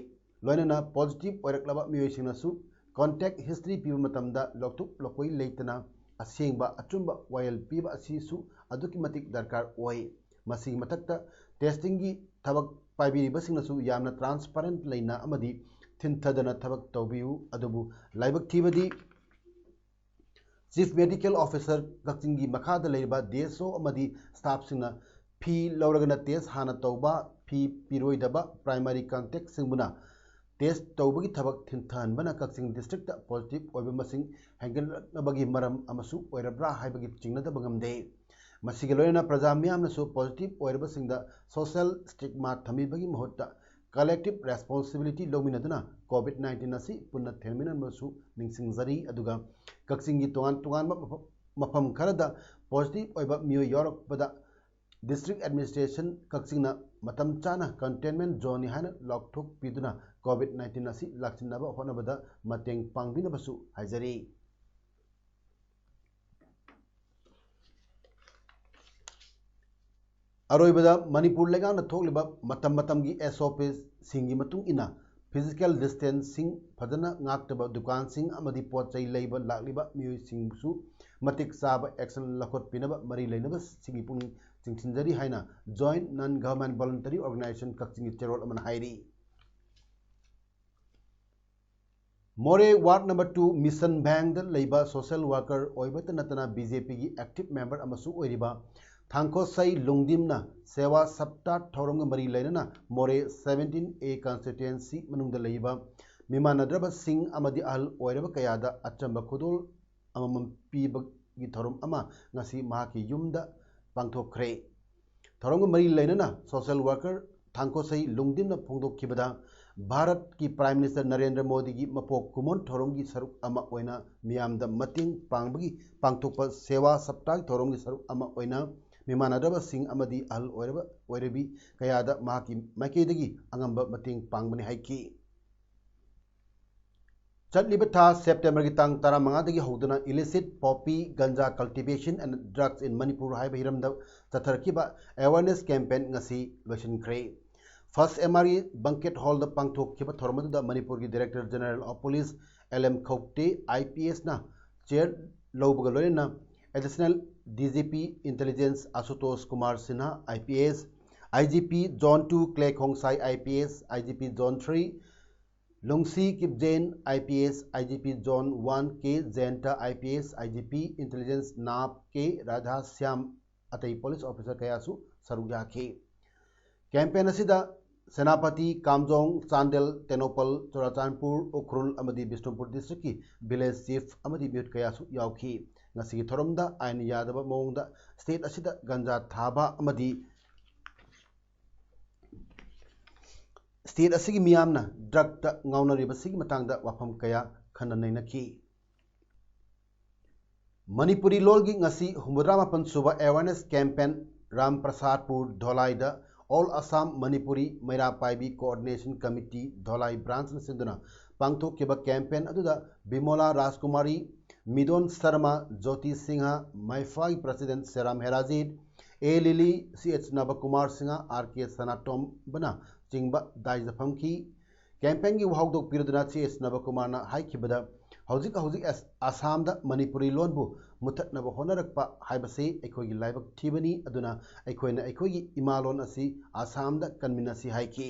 ꯂꯣꯏꯅꯅ positive ꯑꯣꯏꯔꯛꯂꯕ ꯃꯤꯑꯣꯏꯁꯤꯡꯅꯁꯨ contact history ꯄꯤꯕ ꯃꯇꯝꯗ ꯂꯧꯊꯣꯛ ꯂꯧꯀꯣꯏ ꯂꯩꯇꯅ ꯑꯁꯦꯡꯕ ꯑꯆꯨꯝꯕ ꯋꯥꯌꯦꯜ ꯄꯤꯕ ꯑꯁꯤꯁꯨ ꯑꯗꯨꯛꯀꯤ ꯃꯇꯤꯛ ꯗꯔꯀꯥꯔ ꯑꯣꯏ꯫ ꯃꯁꯤꯒꯤ ꯃꯊꯛꯇ testing ꯒꯤ ꯊꯕꯛ ꯄꯥꯏꯕꯤꯔꯤꯕꯁꯤꯡꯅꯁꯨ ꯌꯥꯝꯅ transparent ꯂꯩꯅ ꯑꯃꯗꯤ ꯊꯤꯟꯊꯗꯅ ꯊꯕꯛ ꯇꯧꯕꯤꯌꯨ꯫ ꯑꯗꯨꯕꯨ ꯂꯥꯏꯕꯛ ꯊꯤꯕꯗꯤ Chief Medical Officer ꯀꯛꯆꯤꯡꯒꯤ ꯃꯈꯥꯗ ꯂꯩꯔꯤꯕ D S O ꯑꯃꯗꯤ staff ꯁꯤꯡꯅ ꯐꯤ ꯂꯧꯔꯒꯅ test ꯍꯥꯟꯅ ꯇꯧꯕ, ꯐꯤ ꯄꯤꯔꯣꯏꯗꯕ primary contact ꯁꯤꯡꯕꯨꯅ test ꯇꯧꯕꯒꯤ ꯊꯕꯛ ꯊꯤꯟꯊꯍꯟꯕꯅ ꯀꯛꯆꯤꯡ district ꯇ positive ꯑꯣꯏꯕ ꯃꯁꯤꯡ ꯍꯦꯟꯒꯠꯂꯛꯅꯕꯒꯤ ꯃꯔꯝ ꯑꯃꯁꯨ ꯑꯣꯏꯔꯕ꯭ꯔꯥ ꯍꯥꯏꯕꯒꯤ ꯆꯤꯡꯅꯗꯕ ꯉꯝꯗꯦ꯫ ꯃꯁꯤꯒ ꯂꯣꯏꯅꯅ ꯄ꯭ꯔꯖꯥ ꯃꯤꯌꯥꯝꯅꯁꯨ positive ꯑꯣꯏꯔꯕꯁꯤꯡꯗ social stigma ꯊꯝꯕꯤꯕꯒꯤ ꯃꯍꯨꯠꯇ collective responsibility ꯂꯧꯃꯤꯟꯅꯗꯨꯅ COVID nineteen ꯑꯁꯤ ꯄꯨꯟꯅ ꯊꯦꯡꯃꯤꯟꯅꯕꯁꯨ ꯅꯤꯡꯁꯤꯡꯖꯔꯤ꯫ ꯑꯗꯨꯒ ꯀꯛꯆꯤꯡꯒꯤ ꯇꯣꯉꯥꯟ ꯇꯣꯉꯥꯟꯕ ꯃꯐꯝ, ꯃꯐꯝ ꯈꯔꯗ positive ꯑꯣꯏꯕ ꯃꯤꯑꯣꯏ ꯌꯥꯎꯔꯛꯄꯗ district administration ꯀꯛꯆꯤꯡꯅ ꯃꯇꯝ ꯆꯥꯅ containment zone ꯅꯤ ꯍꯥꯏꯅ ꯂꯥꯎꯊꯣꯛꯄꯤꯗꯨꯅ COVID nineteen ꯑꯁꯤ ꯂꯥꯛꯁꯤꯟꯅꯕ ꯍꯣꯠꯅꯕꯗ ꯃꯇꯦꯡ ꯄꯥꯡꯕꯤꯅꯕꯁꯨ ꯍꯥꯏꯖꯔꯤ꯫ ꯑꯔꯣꯏꯕꯗ, ꯃꯅꯤꯄꯨꯔ ꯂꯩꯉꯥꯛꯅ ꯊꯣꯛꯂꯤꯕ ꯃꯇꯝ ꯃꯇꯝꯒꯤ S O P ꯁꯤꯡꯒꯤ ꯃꯇꯨꯡ ꯏꯟꯅ physical distancing ꯐꯖꯅ ꯉꯥꯛꯇꯕ ꯗꯨꯀꯥꯟꯁꯤꯡ ꯑꯃꯗꯤ ꯄꯣꯠ ꯆꯩ ꯂꯩꯕ ꯂꯥꯛꯂꯤꯕ ꯃꯤꯑꯣꯏꯁꯤꯡꯕꯨꯁꯨ ꯃꯇꯤꯛ ꯆꯥꯕ action ꯂꯧꯈꯠꯄꯤꯅꯕ ꯃꯔꯤ ꯂꯩꯅꯕꯁꯤꯡꯒꯤ ꯄꯨꯛꯅꯤꯡ ꯆꯤꯡꯁꯤꯟꯖꯔꯤ ꯍꯥꯏꯅ Joint Non Government Voluntary Organization ꯀꯛꯆꯤꯡꯒꯤ ꯆꯦꯔꯣꯜ ꯑꯃꯅ ꯍꯥꯏꯔꯤ꯫ ꯃꯣꯔꯦ ward number two Mission Bank ꯗ ꯂꯩꯕ social worker ꯑꯣꯏꯕꯇ ꯅꯠꯇꯅ B J P ꯒꯤ active member ꯑꯃꯁꯨ ꯑꯣꯏꯔꯤꯕ ꯊꯥꯡꯈꯣꯁꯩ ꯂꯨꯡꯗꯤꯝꯅ ꯁꯦꯋꯥ ꯁꯞꯇꯥ ꯊꯧꯔꯝꯒ ꯃꯔꯤ ꯂꯩꯅꯅ ꯃꯣꯔꯦ seventeen A constituency ꯃꯅꯨꯡꯗ ꯂꯩꯕ ꯃꯤꯃꯥꯟꯅꯗ꯭ꯔꯕꯁꯤꯡ ꯑꯃꯗꯤ ꯑꯍꯜ ꯑꯣꯏꯔꯕ ꯀꯌꯥꯗ ꯑꯆꯝꯕ ꯈꯨꯗꯣꯜ ꯑꯃꯃꯝ ꯄꯤꯕꯒꯤ ꯊꯧꯔꯝ ꯑꯃ ꯉꯁꯤ ꯃꯍꯥꯛꯀꯤ ꯌꯨꯝꯗ ꯄꯥꯡꯊꯣꯛꯈ꯭ꯔꯦ꯫ ꯊꯧꯔꯝꯒ ꯃꯔꯤ ꯂꯩꯅꯅ social worker ꯊꯥꯡꯈꯣꯁꯩ ꯂꯨꯡꯗꯤꯝꯅ ꯐꯣꯡꯗꯣꯛꯈꯤꯕꯗ, ꯚꯥꯔꯠꯀꯤ Prime Minister ꯅꯔꯦꯟꯗ꯭ꯔ ꯃꯣꯗꯤꯒꯤ ꯃꯄꯣꯛ ꯀꯨꯝꯑꯣꯟ ꯊꯧꯔꯝꯒꯤ ꯁꯔꯨꯛ ꯑꯃ ꯑꯣꯏꯅ ꯃꯤꯌꯥꯝꯗ ꯃꯇꯦꯡ ꯄꯥꯡꯕꯒꯤ ꯄꯥꯡꯊꯣꯛꯄ ꯁꯦꯋꯥ ꯁꯞꯇꯥꯒꯤ ꯊꯧꯔꯝꯒꯤ ꯁꯔꯨꯛ ꯑꯃ ꯑꯣꯏꯅ ꯃꯤꯃꯥꯟꯅꯗ꯭ꯔꯕꯁꯤꯡ ꯑꯃꯗꯤ ꯑꯍꯜ ꯑꯣꯏꯔꯕ ꯑꯣꯏꯔꯕꯤ ꯀꯌꯥꯗ ꯃꯍꯥꯛꯀꯤ ꯃꯥꯏꯀꯩꯗꯒꯤ ꯑꯉꯝꯕ ꯃꯇꯦꯡ ꯄꯥꯡꯕꯅꯤ ꯍꯥꯏꯈꯤ꯫ ꯆꯠꯂꯤꯕ ꯊꯥ September ꯒꯤ ꯇꯥꯡ ꯇꯔꯥꯃꯉꯥꯗꯒꯤ ꯍꯧꯗꯨꯅ illicit poppy, ganja cultivation and drugs in Manipur ꯍꯥꯏꯕ ꯍꯤꯔꯝꯗ ꯆꯠꯊꯔꯛꯈꯤꯕ awareness campaign ꯉꯁꯤ ꯂꯣꯏꯁꯤꯟꯈ꯭ꯔꯦ꯫ First M R E banquet hall ꯗ ꯄꯥꯡꯊꯣꯛꯈꯤꯕ ꯊꯧꯔꯝ ꯑꯗꯨꯗ ꯃꯅꯤꯄꯨꯔꯒꯤ Director General of Police L M ꯈꯧꯇꯦ I P S ꯅ chair ꯂꯧꯕꯒ ꯂꯣꯏꯅꯅ Additional D G P Intelligence Ashutosh Kumar Sinha I P S, I G P Zone two Clay Khongsai I P S, I G P Zone three Lungsi Kipgen I P S, I G P Zone one K Jayanta I P S, I G P Intelligence Nab K Radha Shyam ꯑꯇꯩ police officer ꯀꯌꯥꯁꯨ ꯁꯔꯨꯛ ꯌꯥꯈꯤ꯫ Campaign ꯑꯁꯤꯗ ꯁꯦꯅꯥꯄꯇꯤ, ꯀꯥꯝꯖꯣꯡ, ꯆꯥꯟꯗꯦꯜ, ꯇꯦꯡꯅꯧꯄꯜ, ꯆꯨꯔꯥꯆꯥꯟꯄꯨꯔ, ꯎꯈ꯭ꯔꯨꯜ ꯑꯃꯗꯤ Bishnupur district ꯀꯤ village chief ꯑꯃꯗꯤ ꯃꯤꯍꯨꯠ ꯀꯌꯥꯁꯨ ꯌꯥꯎꯈꯤ꯫ ꯉꯁꯤꯒꯤ ꯊꯧꯔꯝꯗ ꯑꯥꯏꯟ ꯌꯥꯗꯕ ꯃꯑꯣꯡꯗ state ꯑꯁꯤꯗ ꯒꯟꯖꯥ ꯊꯥꯕ ꯑꯃꯗꯤ state ꯑꯁꯤꯒꯤ ꯃꯤꯌꯥꯝꯅ drug ꯇ ꯉꯥꯎꯅꯔꯤꯕꯁꯤꯒꯤ ꯃꯇꯥꯡꯗ ꯋꯥꯐꯝ ꯀꯌꯥ ꯈꯟꯅ ꯅꯩꯅꯈꯤ꯫ ꯃꯅꯤꯄꯨꯔꯤ ꯂꯣꯜꯒꯤ ꯉꯁꯤ ꯍꯨꯝꯐꯨꯇꯔꯥ ꯃꯥꯄꯟ ꯁꯨꯕ awareness campaign ꯔꯥꯝꯄ꯭ꯔꯁꯥꯗꯄꯨꯔ ꯙꯣꯂꯥꯏꯗ All Assam Manipuri ꯃꯩꯔꯥ ꯄꯥꯏꯕꯤ Coordination Committee ꯙꯣꯂꯥꯏ branch ꯅ ꯁꯤꯟꯗꯨꯅ ꯄꯥꯡꯊꯣꯛꯈꯤꯕ campaign ꯑꯗꯨꯗ ꯕꯤꯃꯣꯂꯥ ꯔꯥꯖꯀꯨꯃꯥꯔꯤ, ꯃꯤꯗꯣꯟ ꯁꯔꯃ, ꯖꯣꯇꯤ ꯁꯤꯡꯍ, ꯃꯥꯏꯐꯥꯒꯤ president ꯁꯦꯔꯥꯝ ꯍꯦꯔꯥꯖꯤꯠ, ꯑꯦ ꯂꯤꯂꯤ, ꯁꯤ ꯑꯦꯆ ꯅꯕꯀꯨꯃꯥꯔ ꯁꯤꯡꯍ, ꯑꯥꯔ ꯀꯦ ꯁꯅꯥꯇꯣꯝꯕꯅ ꯆꯤꯡꯕ ꯗꯥꯏꯁꯤꯗ ꯐꯝꯈꯤ꯫ Campaign ꯒꯤ ꯋꯥꯍꯧꯗꯣꯛ ꯄꯤꯔꯗꯨꯅ ꯁꯤ ꯑꯦꯆ ꯅꯕꯀꯨꯃꯥꯔꯅ ꯍꯥꯏꯈꯤꯕꯗ, ꯍꯧꯖꯤꯛ ꯍꯧꯖꯤꯛ ꯑꯁ-, ꯑꯁꯥꯝꯗ ꯃꯅꯤꯄꯨꯔꯤ ꯂꯣꯟꯕꯨ ꯃꯨꯊꯠꯅꯕ ꯍꯣꯠꯅꯔꯛꯄ ꯍꯥꯏꯕꯁꯤ ꯑꯩꯈꯣꯏꯒꯤ ꯂꯥꯏꯕꯛ ꯊꯤꯕꯅꯤ꯫ ꯑꯗꯨꯅ ꯑꯩꯈꯣꯏꯅ ꯑꯩꯈꯣꯏꯒꯤ ꯏꯃꯥ ꯂꯣꯟ ꯑꯁꯤ ꯑꯁꯥꯝꯗ ꯀꯟꯃꯤꯟꯅꯁꯤ ꯍꯥꯏꯈꯤ꯫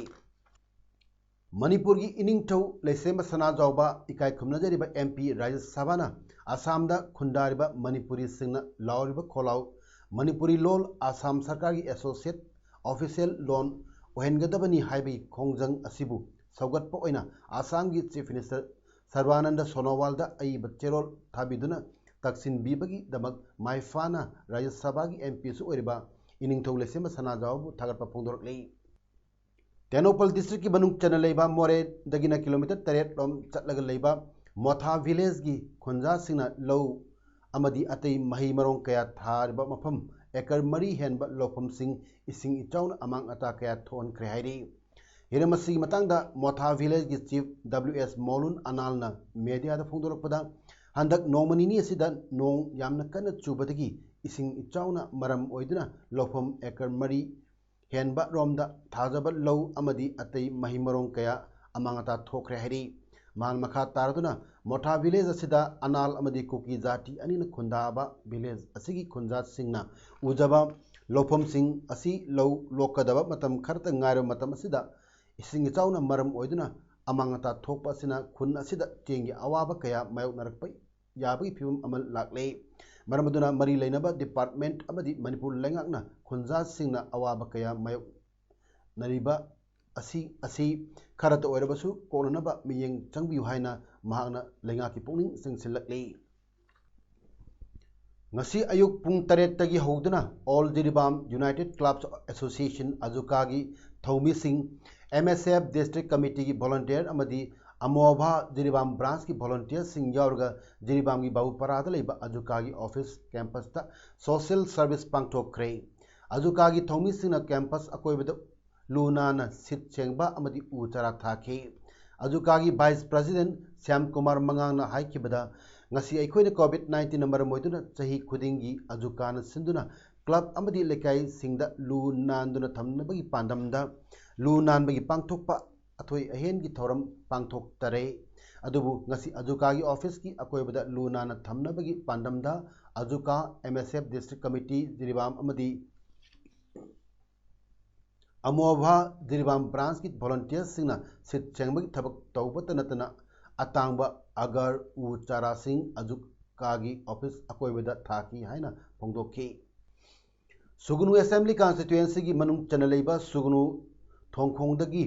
ꯃꯅꯤꯄꯨꯔꯒꯤ ꯏꯅꯤꯡꯊꯧ ꯂꯩꯁꯦꯝꯕ ꯁꯅꯥꯖꯥꯎꯕ ꯏꯀꯥꯏ ꯈꯨꯝꯅꯖꯔꯤꯕ M P ꯔꯥꯖ꯭ꯌ ꯁꯚꯥꯅ ꯑꯁꯥꯝꯗ ꯈꯨꯟꯗꯥꯔꯤꯕ ꯃꯅꯤꯄꯨꯔꯤꯁꯤꯡꯅ ꯂꯥꯎꯔꯤꯕ ꯈꯣꯜꯂꯥꯎ, ꯃꯅꯤꯄꯨꯔꯤ ꯂꯣꯜ ꯑꯁꯥꯝ ꯁꯔꯀꯥꯔꯒꯤ associate official ꯂꯣꯟ ꯑꯣꯏꯍꯟꯒꯗꯕꯅꯤ ꯍꯥꯏꯕꯒꯤ ꯈꯣꯡꯖꯪ ꯑꯁꯤꯕꯨ ꯁꯧꯒꯠꯄ ꯑꯣꯏꯅ ꯑꯁꯥꯝꯒꯤ Chief Minister ꯁꯔꯕꯥꯅꯟꯗ ꯁꯣꯅꯣꯋꯥꯜꯗ ꯑꯏꯕ ꯆꯦꯔꯣꯜ ꯊꯥꯕꯤꯗꯨꯅ ꯇꯛꯁꯤꯟꯕꯤꯕꯒꯤꯗꯃꯛ ꯃꯥꯏꯐꯥꯅ ꯔꯥꯖ꯭ꯌ ꯁꯚꯥꯒꯤ M P ꯁꯨ ꯑꯣꯏꯔꯤꯕ ꯏꯅꯤꯡꯊꯧ ꯂꯩꯁꯦꯝꯕ ꯁꯅꯥꯖꯥꯎꯕꯕꯨ ꯊꯥꯒꯠꯄ ꯐꯣꯡꯗꯣꯔꯛꯂꯤ꯫ ꯇꯦꯡꯅꯧꯄꯜ district ꯀꯤ ꯃꯅꯨꯡ ꯆꯟꯅ ꯂꯩꯕ ꯃꯣꯔꯦꯗꯒꯤꯅ kilometre ꯇꯔꯦꯠ ꯂꯣꯝ ꯆꯠꯂꯒ ꯂꯩꯕ ꯃꯣꯊꯥ village ꯀꯤ ꯈꯨꯟꯖꯥꯁꯤꯡꯅ ꯂꯧ ꯑꯃꯗꯤ ꯑꯇꯩ ꯃꯍꯩ ꯃꯔꯣꯡ ꯀꯌꯥ ꯊꯥꯔꯤꯕ ꯃꯐꯝ acre ꯃꯔꯤ ꯍꯦꯟꯕ ꯂꯧꯐꯝꯁꯤꯡ ꯏꯁꯤꯡ ꯏꯆꯥꯎꯅ ꯑꯃꯥꯡ ꯑꯇꯥ ꯀꯌꯥ ꯊꯣꯛꯍꯟꯈ꯭ꯔꯦ ꯍꯥꯏꯔꯤ꯫ ꯍꯤꯔꯝ ꯑꯁꯤꯒꯤ ꯃꯇꯥꯡꯗ ꯃꯣꯊꯥ village ꯀꯤ Chief W S ꯃꯣꯂꯨꯟ ꯑꯅꯥꯜꯅ media ꯗ ꯐꯣꯡꯗꯣꯔꯛꯄꯗ, ꯍꯟꯗꯛ ꯅꯣꯡꯃ ꯅꯤꯅꯤ ꯑꯁꯤꯗ ꯅꯣꯡ ꯌꯥꯝꯅ ꯀꯟꯅ ꯆꯨꯕꯗꯒꯤ ꯏꯁꯤꯡ ꯏꯆꯥꯎꯅ ꯃꯔꯝ ꯑꯣꯏꯗꯨꯅ ꯂꯧꯐꯝ acre ꯃꯔꯤ ꯍꯦꯟꯕ ꯔꯣꯝꯗ ꯊꯥꯖꯕ ꯂꯧ ꯑꯃꯗꯤ ꯑꯇꯩ ꯃꯍꯩ ꯃꯔꯣꯡ ꯀꯌꯥ ꯑꯃꯥꯡ ꯑꯇꯥ ꯊꯣꯛꯈ꯭ꯔꯦ ꯍꯥꯏꯔꯤ꯫ ꯃꯍꯥꯛꯅ ꯃꯈꯥ ꯇꯥꯔꯗꯨꯅ ꯃꯣꯊꯥ ꯚꯤꯂꯦꯖ ꯑꯁꯤꯗ ꯑꯅꯥꯜ ꯑꯃꯗꯤ ꯀꯨꯀꯤ ꯖꯥꯇꯤ ꯑꯅꯤꯅ ꯈꯨꯟꯗꯥꯕ ꯚꯤꯂꯦꯖ ꯑꯁꯤꯒꯤ ꯈꯨꯟꯖꯥꯁꯤꯡꯅ ꯎꯖꯕ ꯂꯧꯐꯝꯁꯤꯡ ꯑꯁꯤ ꯂꯧ ꯂꯣꯛꯀꯗꯕ ꯃꯇꯝ ꯈꯔꯇ ꯉꯥꯏꯔꯕ ꯃꯇꯝ ꯑꯁꯤꯗ ꯏꯁꯤꯡ ꯏꯆꯥꯎꯅ ꯃꯔꯝ ꯑꯣꯏꯗꯨꯅ ꯑꯃꯥꯡ ꯑꯇꯥ ꯊꯣꯛꯄ ꯑꯁꯤꯅ ꯈꯨꯟ ꯑꯁꯤꯗ ꯆꯦꯡꯒꯤ ꯑꯋꯥꯕ ꯀꯌꯥ ꯃꯥꯌꯣꯛꯅꯔꯛꯄ ꯌꯥꯕꯒꯤ ꯐꯤꯕꯝ ꯑꯃ ꯂꯥꯛꯂꯦ꯫ ꯃꯔꯝ ꯑꯗꯨꯅ ꯃꯔꯤ ꯂꯩꯅꯕ ꯗꯤꯄꯥꯔꯠꯃꯦꯟꯠ ꯑꯃꯗꯤ ꯃꯅꯤꯄꯨꯔ ꯂꯩꯉꯥꯛꯅ ꯈꯨꯟꯖꯥꯁꯤꯡꯅ ꯑꯋꯥꯕ ꯀꯌꯥ ꯃꯥꯌꯣꯛꯅꯔꯤꯕ ꯑꯁꯤ ꯑꯁꯤ ꯈꯔꯇ ꯑꯣꯏꯔꯕꯁꯨ ꯀꯣꯛꯅꯅꯕ ꯃꯤꯠꯌꯦꯡ ꯆꯪꯕꯤꯌꯨ ꯍꯥꯏꯅ ꯃꯍꯥꯛꯅ ꯂꯩꯉꯥꯛꯀꯤ ꯄꯨꯛꯅꯤꯡ ꯆꯤꯡꯁꯤꯜꯂꯛꯂꯤ꯫ ꯉꯁꯤ ꯑꯌꯨꯛ ꯄꯨꯡ ꯇꯔꯦꯠꯇꯒꯤ ꯍꯧꯗꯨꯅ All Jiribam United Clubs Association, ꯑꯖꯨꯀꯥꯒꯤ ꯊꯧꯃꯤꯁꯤꯡ, M S F District Committeeꯒꯤ volunteer ꯑꯃꯗꯤ ꯑꯃꯣꯚꯥ ꯖꯤꯔꯤꯕꯥꯝ branchꯀꯤ volunteerꯁꯤꯡ ꯌꯥꯎꯔꯒ ꯖꯤꯔꯤꯕꯥꯝꯒꯤ ꯕꯥꯕꯨꯄꯥꯔꯥꯗ ꯂꯩꯕ ꯑꯖꯨꯀꯥꯒꯤ office campusꯇ social service ꯄꯥꯡꯊꯣꯛꯈ꯭ꯔꯦ꯫ ꯑꯖꯨꯀꯥꯒꯤ ꯊꯧꯃꯤꯁꯤꯡꯅ campus ꯑꯀꯣꯏꯕꯗ ꯂꯨ ꯅꯥꯟꯅ ꯁꯤꯠ ꯁꯦꯡꯕ ꯑꯃꯗꯤ ꯎ ꯆꯥꯔꯥ ꯊꯥꯈꯤ꯫ ꯑꯖꯨꯀꯥꯒꯤ vice president ꯁ꯭ꯌꯥꯝ ꯀꯨꯃꯥꯔ ꯃꯉꯥꯡꯅ ꯍꯥꯏꯈꯤꯕꯗ, ꯉꯁꯤ ꯑꯩꯈꯣꯏꯅ COVID nineteenꯅ ꯃꯔꯝ ꯑꯣꯏꯗꯨꯅ ꯆꯍꯤ ꯈꯨꯗꯤꯡꯒꯤ ꯑꯖꯨꯀꯥꯅ ꯁꯤꯟꯗꯨꯅ club ꯑꯃꯗꯤ ꯂꯩꯀꯥꯏꯁꯤꯡꯗ ꯂꯨ ꯅꯥꯟꯗꯨꯅ ꯊꯝꯅꯕꯒꯤ ꯄꯥꯟꯗꯝꯗ ꯂꯨ ꯅꯥꯟꯕꯒꯤ ꯄꯥꯡꯊꯣꯛꯄ ꯑꯊꯣꯏ ꯑꯍꯦꯟꯒꯤ ꯊꯧꯔꯝ ꯄꯥꯡꯊꯣꯛꯇꯔꯦ꯫ ꯑꯗꯨꯕꯨ ꯉꯁꯤ ꯑꯖꯨꯀꯥꯒꯤ officeꯀꯤ ꯑꯀꯣꯏꯕꯗ ꯂꯨ ꯅꯥꯟꯅ ꯊꯝꯅꯕꯒꯤ ꯄꯥꯟꯗꯝꯗ ꯑꯖꯨꯀꯥ, M S F District Committee, Jiribam ꯑꯃꯗꯤ ꯑꯃꯣꯚꯥ ꯖꯤꯔꯤꯕꯥꯝ branchꯀꯤ volunteerꯁꯤꯡꯅ ꯁꯤꯠ ꯁꯦꯡꯕꯒꯤ ꯊꯕꯛ ꯇꯧꯕꯇ ꯅꯠꯇꯅ ꯑꯇꯥꯡꯕ ꯑꯒꯔ ꯎ ꯆꯥꯔꯥꯁꯤꯡ ꯑꯖꯨꯀꯥꯒꯤ office ꯑꯀꯣꯏꯕꯗ ꯊꯥꯈꯤ ꯍꯥꯏꯅ ꯐꯣꯡꯗꯣꯛꯈꯤ꯫ ꯁꯨꯒꯅꯨ Assembly Constituencyꯒꯤ ꯃꯅꯨꯡ ꯆꯟꯅ ꯂꯩꯕ ꯁꯨꯒꯅꯨ ꯊꯣꯡꯈꯣꯡꯗꯒꯤ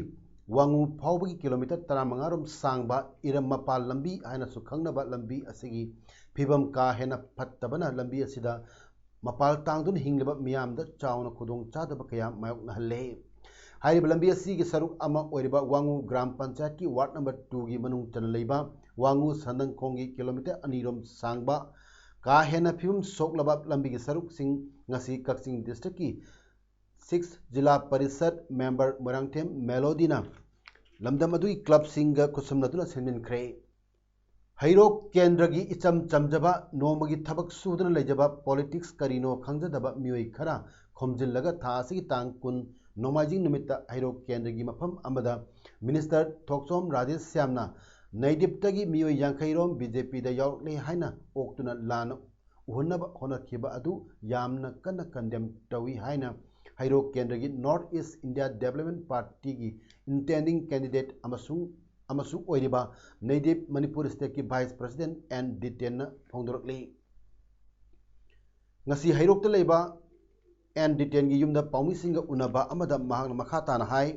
ꯋꯥꯉꯨ ꯐꯥꯎꯕꯒꯤ kilometre ꯇꯔꯥꯃꯉꯥ ꯔꯣꯝ ꯁꯥꯡꯕ ꯏꯔꯝ ꯃꯄꯥꯜ ꯂꯝꯕꯤ ꯍꯥꯏꯅꯁꯨ ꯈꯪꯅꯕ ꯂꯝꯕꯤ ꯑꯁꯤꯒꯤ ꯐꯤꯕꯝ ꯀꯥ ꯍꯦꯟꯅ ꯐꯠꯇꯕꯅ ꯂꯝꯕꯤ ꯑꯁꯤꯗ ꯃꯄꯥꯜ ꯇꯥꯡꯗꯨꯅ ꯍꯤꯡꯂꯤꯕ ꯃꯤꯌꯥꯝꯗ ꯆꯥꯎꯅ ꯈꯨꯗꯣꯡꯆꯥꯗꯕ ꯀꯌꯥ ꯃꯥꯌꯣꯛꯅꯍꯜꯂꯦ꯫ ꯍꯥꯏꯔꯤꯕ ꯂꯝꯕꯤ ꯑꯁꯤꯒꯤ ꯁꯔꯨꯛ ꯑꯃ ꯑꯣꯏꯔꯤꯕ ꯋꯥꯉꯨ ꯒ꯭ꯔꯥꯝ ꯄꯟꯆꯥꯌꯠꯀꯤ ward number twoꯒꯤ ꯃꯅꯨꯡ ꯆꯟꯅ ꯂꯩꯕ ꯋꯥꯉꯨ ꯁꯟꯗꯪꯈꯣꯡꯒꯤ kilometre ꯑꯅꯤ ꯔꯣꯝ ꯁꯥꯡꯕ ꯀꯥ ꯍꯦꯟꯅ ꯐꯤꯕꯝ ꯁꯣꯛꯂꯕ ꯂꯝꯕꯤꯒꯤ ꯁꯔꯨꯛꯁꯤꯡ ꯉꯁꯤ ꯀꯛꯆꯤꯡ districtꯀꯤ six ꯖꯤꯂꯥ ꯄꯔꯤꯁꯠ member ꯃꯣꯏꯔꯥꯡꯊꯦꯝ ꯃꯦꯂꯣꯗꯤꯅ ꯂꯝꯗꯝ ꯑꯗꯨꯒꯤ clubꯁꯤꯡꯒ ꯈꯨꯠꯁꯝꯅꯗꯨꯅ ꯁꯦꯝꯖꯤꯟꯈ꯭ꯔꯦ꯫ ꯍꯩꯔꯣꯛ ꯀꯦꯟꯗ꯭ꯔꯒꯤ ꯏꯆꯝ ꯆꯝꯖꯕ ꯅꯣꯡꯃꯒꯤ ꯊꯕꯛ ꯁꯨꯗꯨꯅ ꯂꯩꯖꯕ politics ꯀꯔꯤꯅꯣ ꯈꯪꯖꯗꯕ ꯃꯤꯑꯣꯏ ꯈꯔ ꯈꯣꯝꯖꯤꯜꯂꯒ ꯊꯥ ꯑꯁꯤꯒꯤ ꯇꯥꯡ ꯀꯨꯟ ꯅꯣꯡꯃꯥꯏꯖꯤꯡ ꯅꯨꯃꯤꯠꯇ ꯍꯩꯔꯣꯛ ꯀꯦꯟꯗ꯭ꯔꯒꯤ ꯃꯐꯝ ꯑꯃꯗ Minister ꯊꯣꯛꯆꯣꯝ ꯔꯥꯙꯦꯁ꯭ꯌꯥꯝꯅ ꯅꯩꯗꯤꯞꯇꯒꯤ ꯃꯤꯑꯣꯏ ꯌꯥꯡꯈꯩ ꯔꯣꯝ ꯕꯤ ꯖꯦ ꯄꯤꯗ ꯌꯥꯎꯔꯛꯂꯦ ꯍꯥꯏꯅ ꯑꯣꯛꯇꯨꯅ ꯂꯥꯟꯅ ꯎꯍꯟꯅꯕ ꯍꯣꯠꯅꯈꯤꯕ ꯑꯗꯨ ꯌꯥꯝꯅ ꯀꯟꯅ ꯀꯟꯗꯦꯝ ꯇꯧꯏ ꯍꯥꯏꯅ ꯍꯩꯔꯣꯛ ꯀꯦꯟꯗ꯭ꯔꯒꯤ ꯅꯣꯔꯠ ꯏꯁ ꯏꯟꯗꯤꯌꯥ ꯗꯦꯕꯂꯞꯃꯦꯟ ꯄꯥꯔꯇꯤꯒꯤ ꯏꯟꯇꯦꯟꯗꯤꯡ ꯀꯦꯟꯗꯤꯗꯦꯠ ꯑꯃꯁꯨꯡ ꯑꯃꯁꯨ ꯑꯣꯏꯔꯤꯕ ꯅꯩꯗꯤꯞ ꯃꯅꯤꯄꯨꯔ ꯁ꯭ꯇꯦꯠꯀꯤ ꯚꯥꯏꯁ ꯄ꯭ꯔꯁꯤꯗꯦꯟꯠ ꯑꯦꯟ ꯗꯤꯇꯦꯟꯅ ꯐꯣꯡꯗꯣꯔꯛꯂꯤ꯫ ꯉꯁꯤ ꯍꯩꯔꯣꯛꯇ ꯂꯩꯕ ꯑꯦꯟ ꯗꯤꯇꯦꯟꯒꯤ ꯌꯨꯝꯗ ꯄꯥꯎꯃꯤꯁꯤꯡꯒ ꯎꯅꯕ ꯑꯃꯗ ꯃꯍꯥꯛꯅ ꯃꯈꯥ ꯇꯥꯅ ꯍꯥꯏ,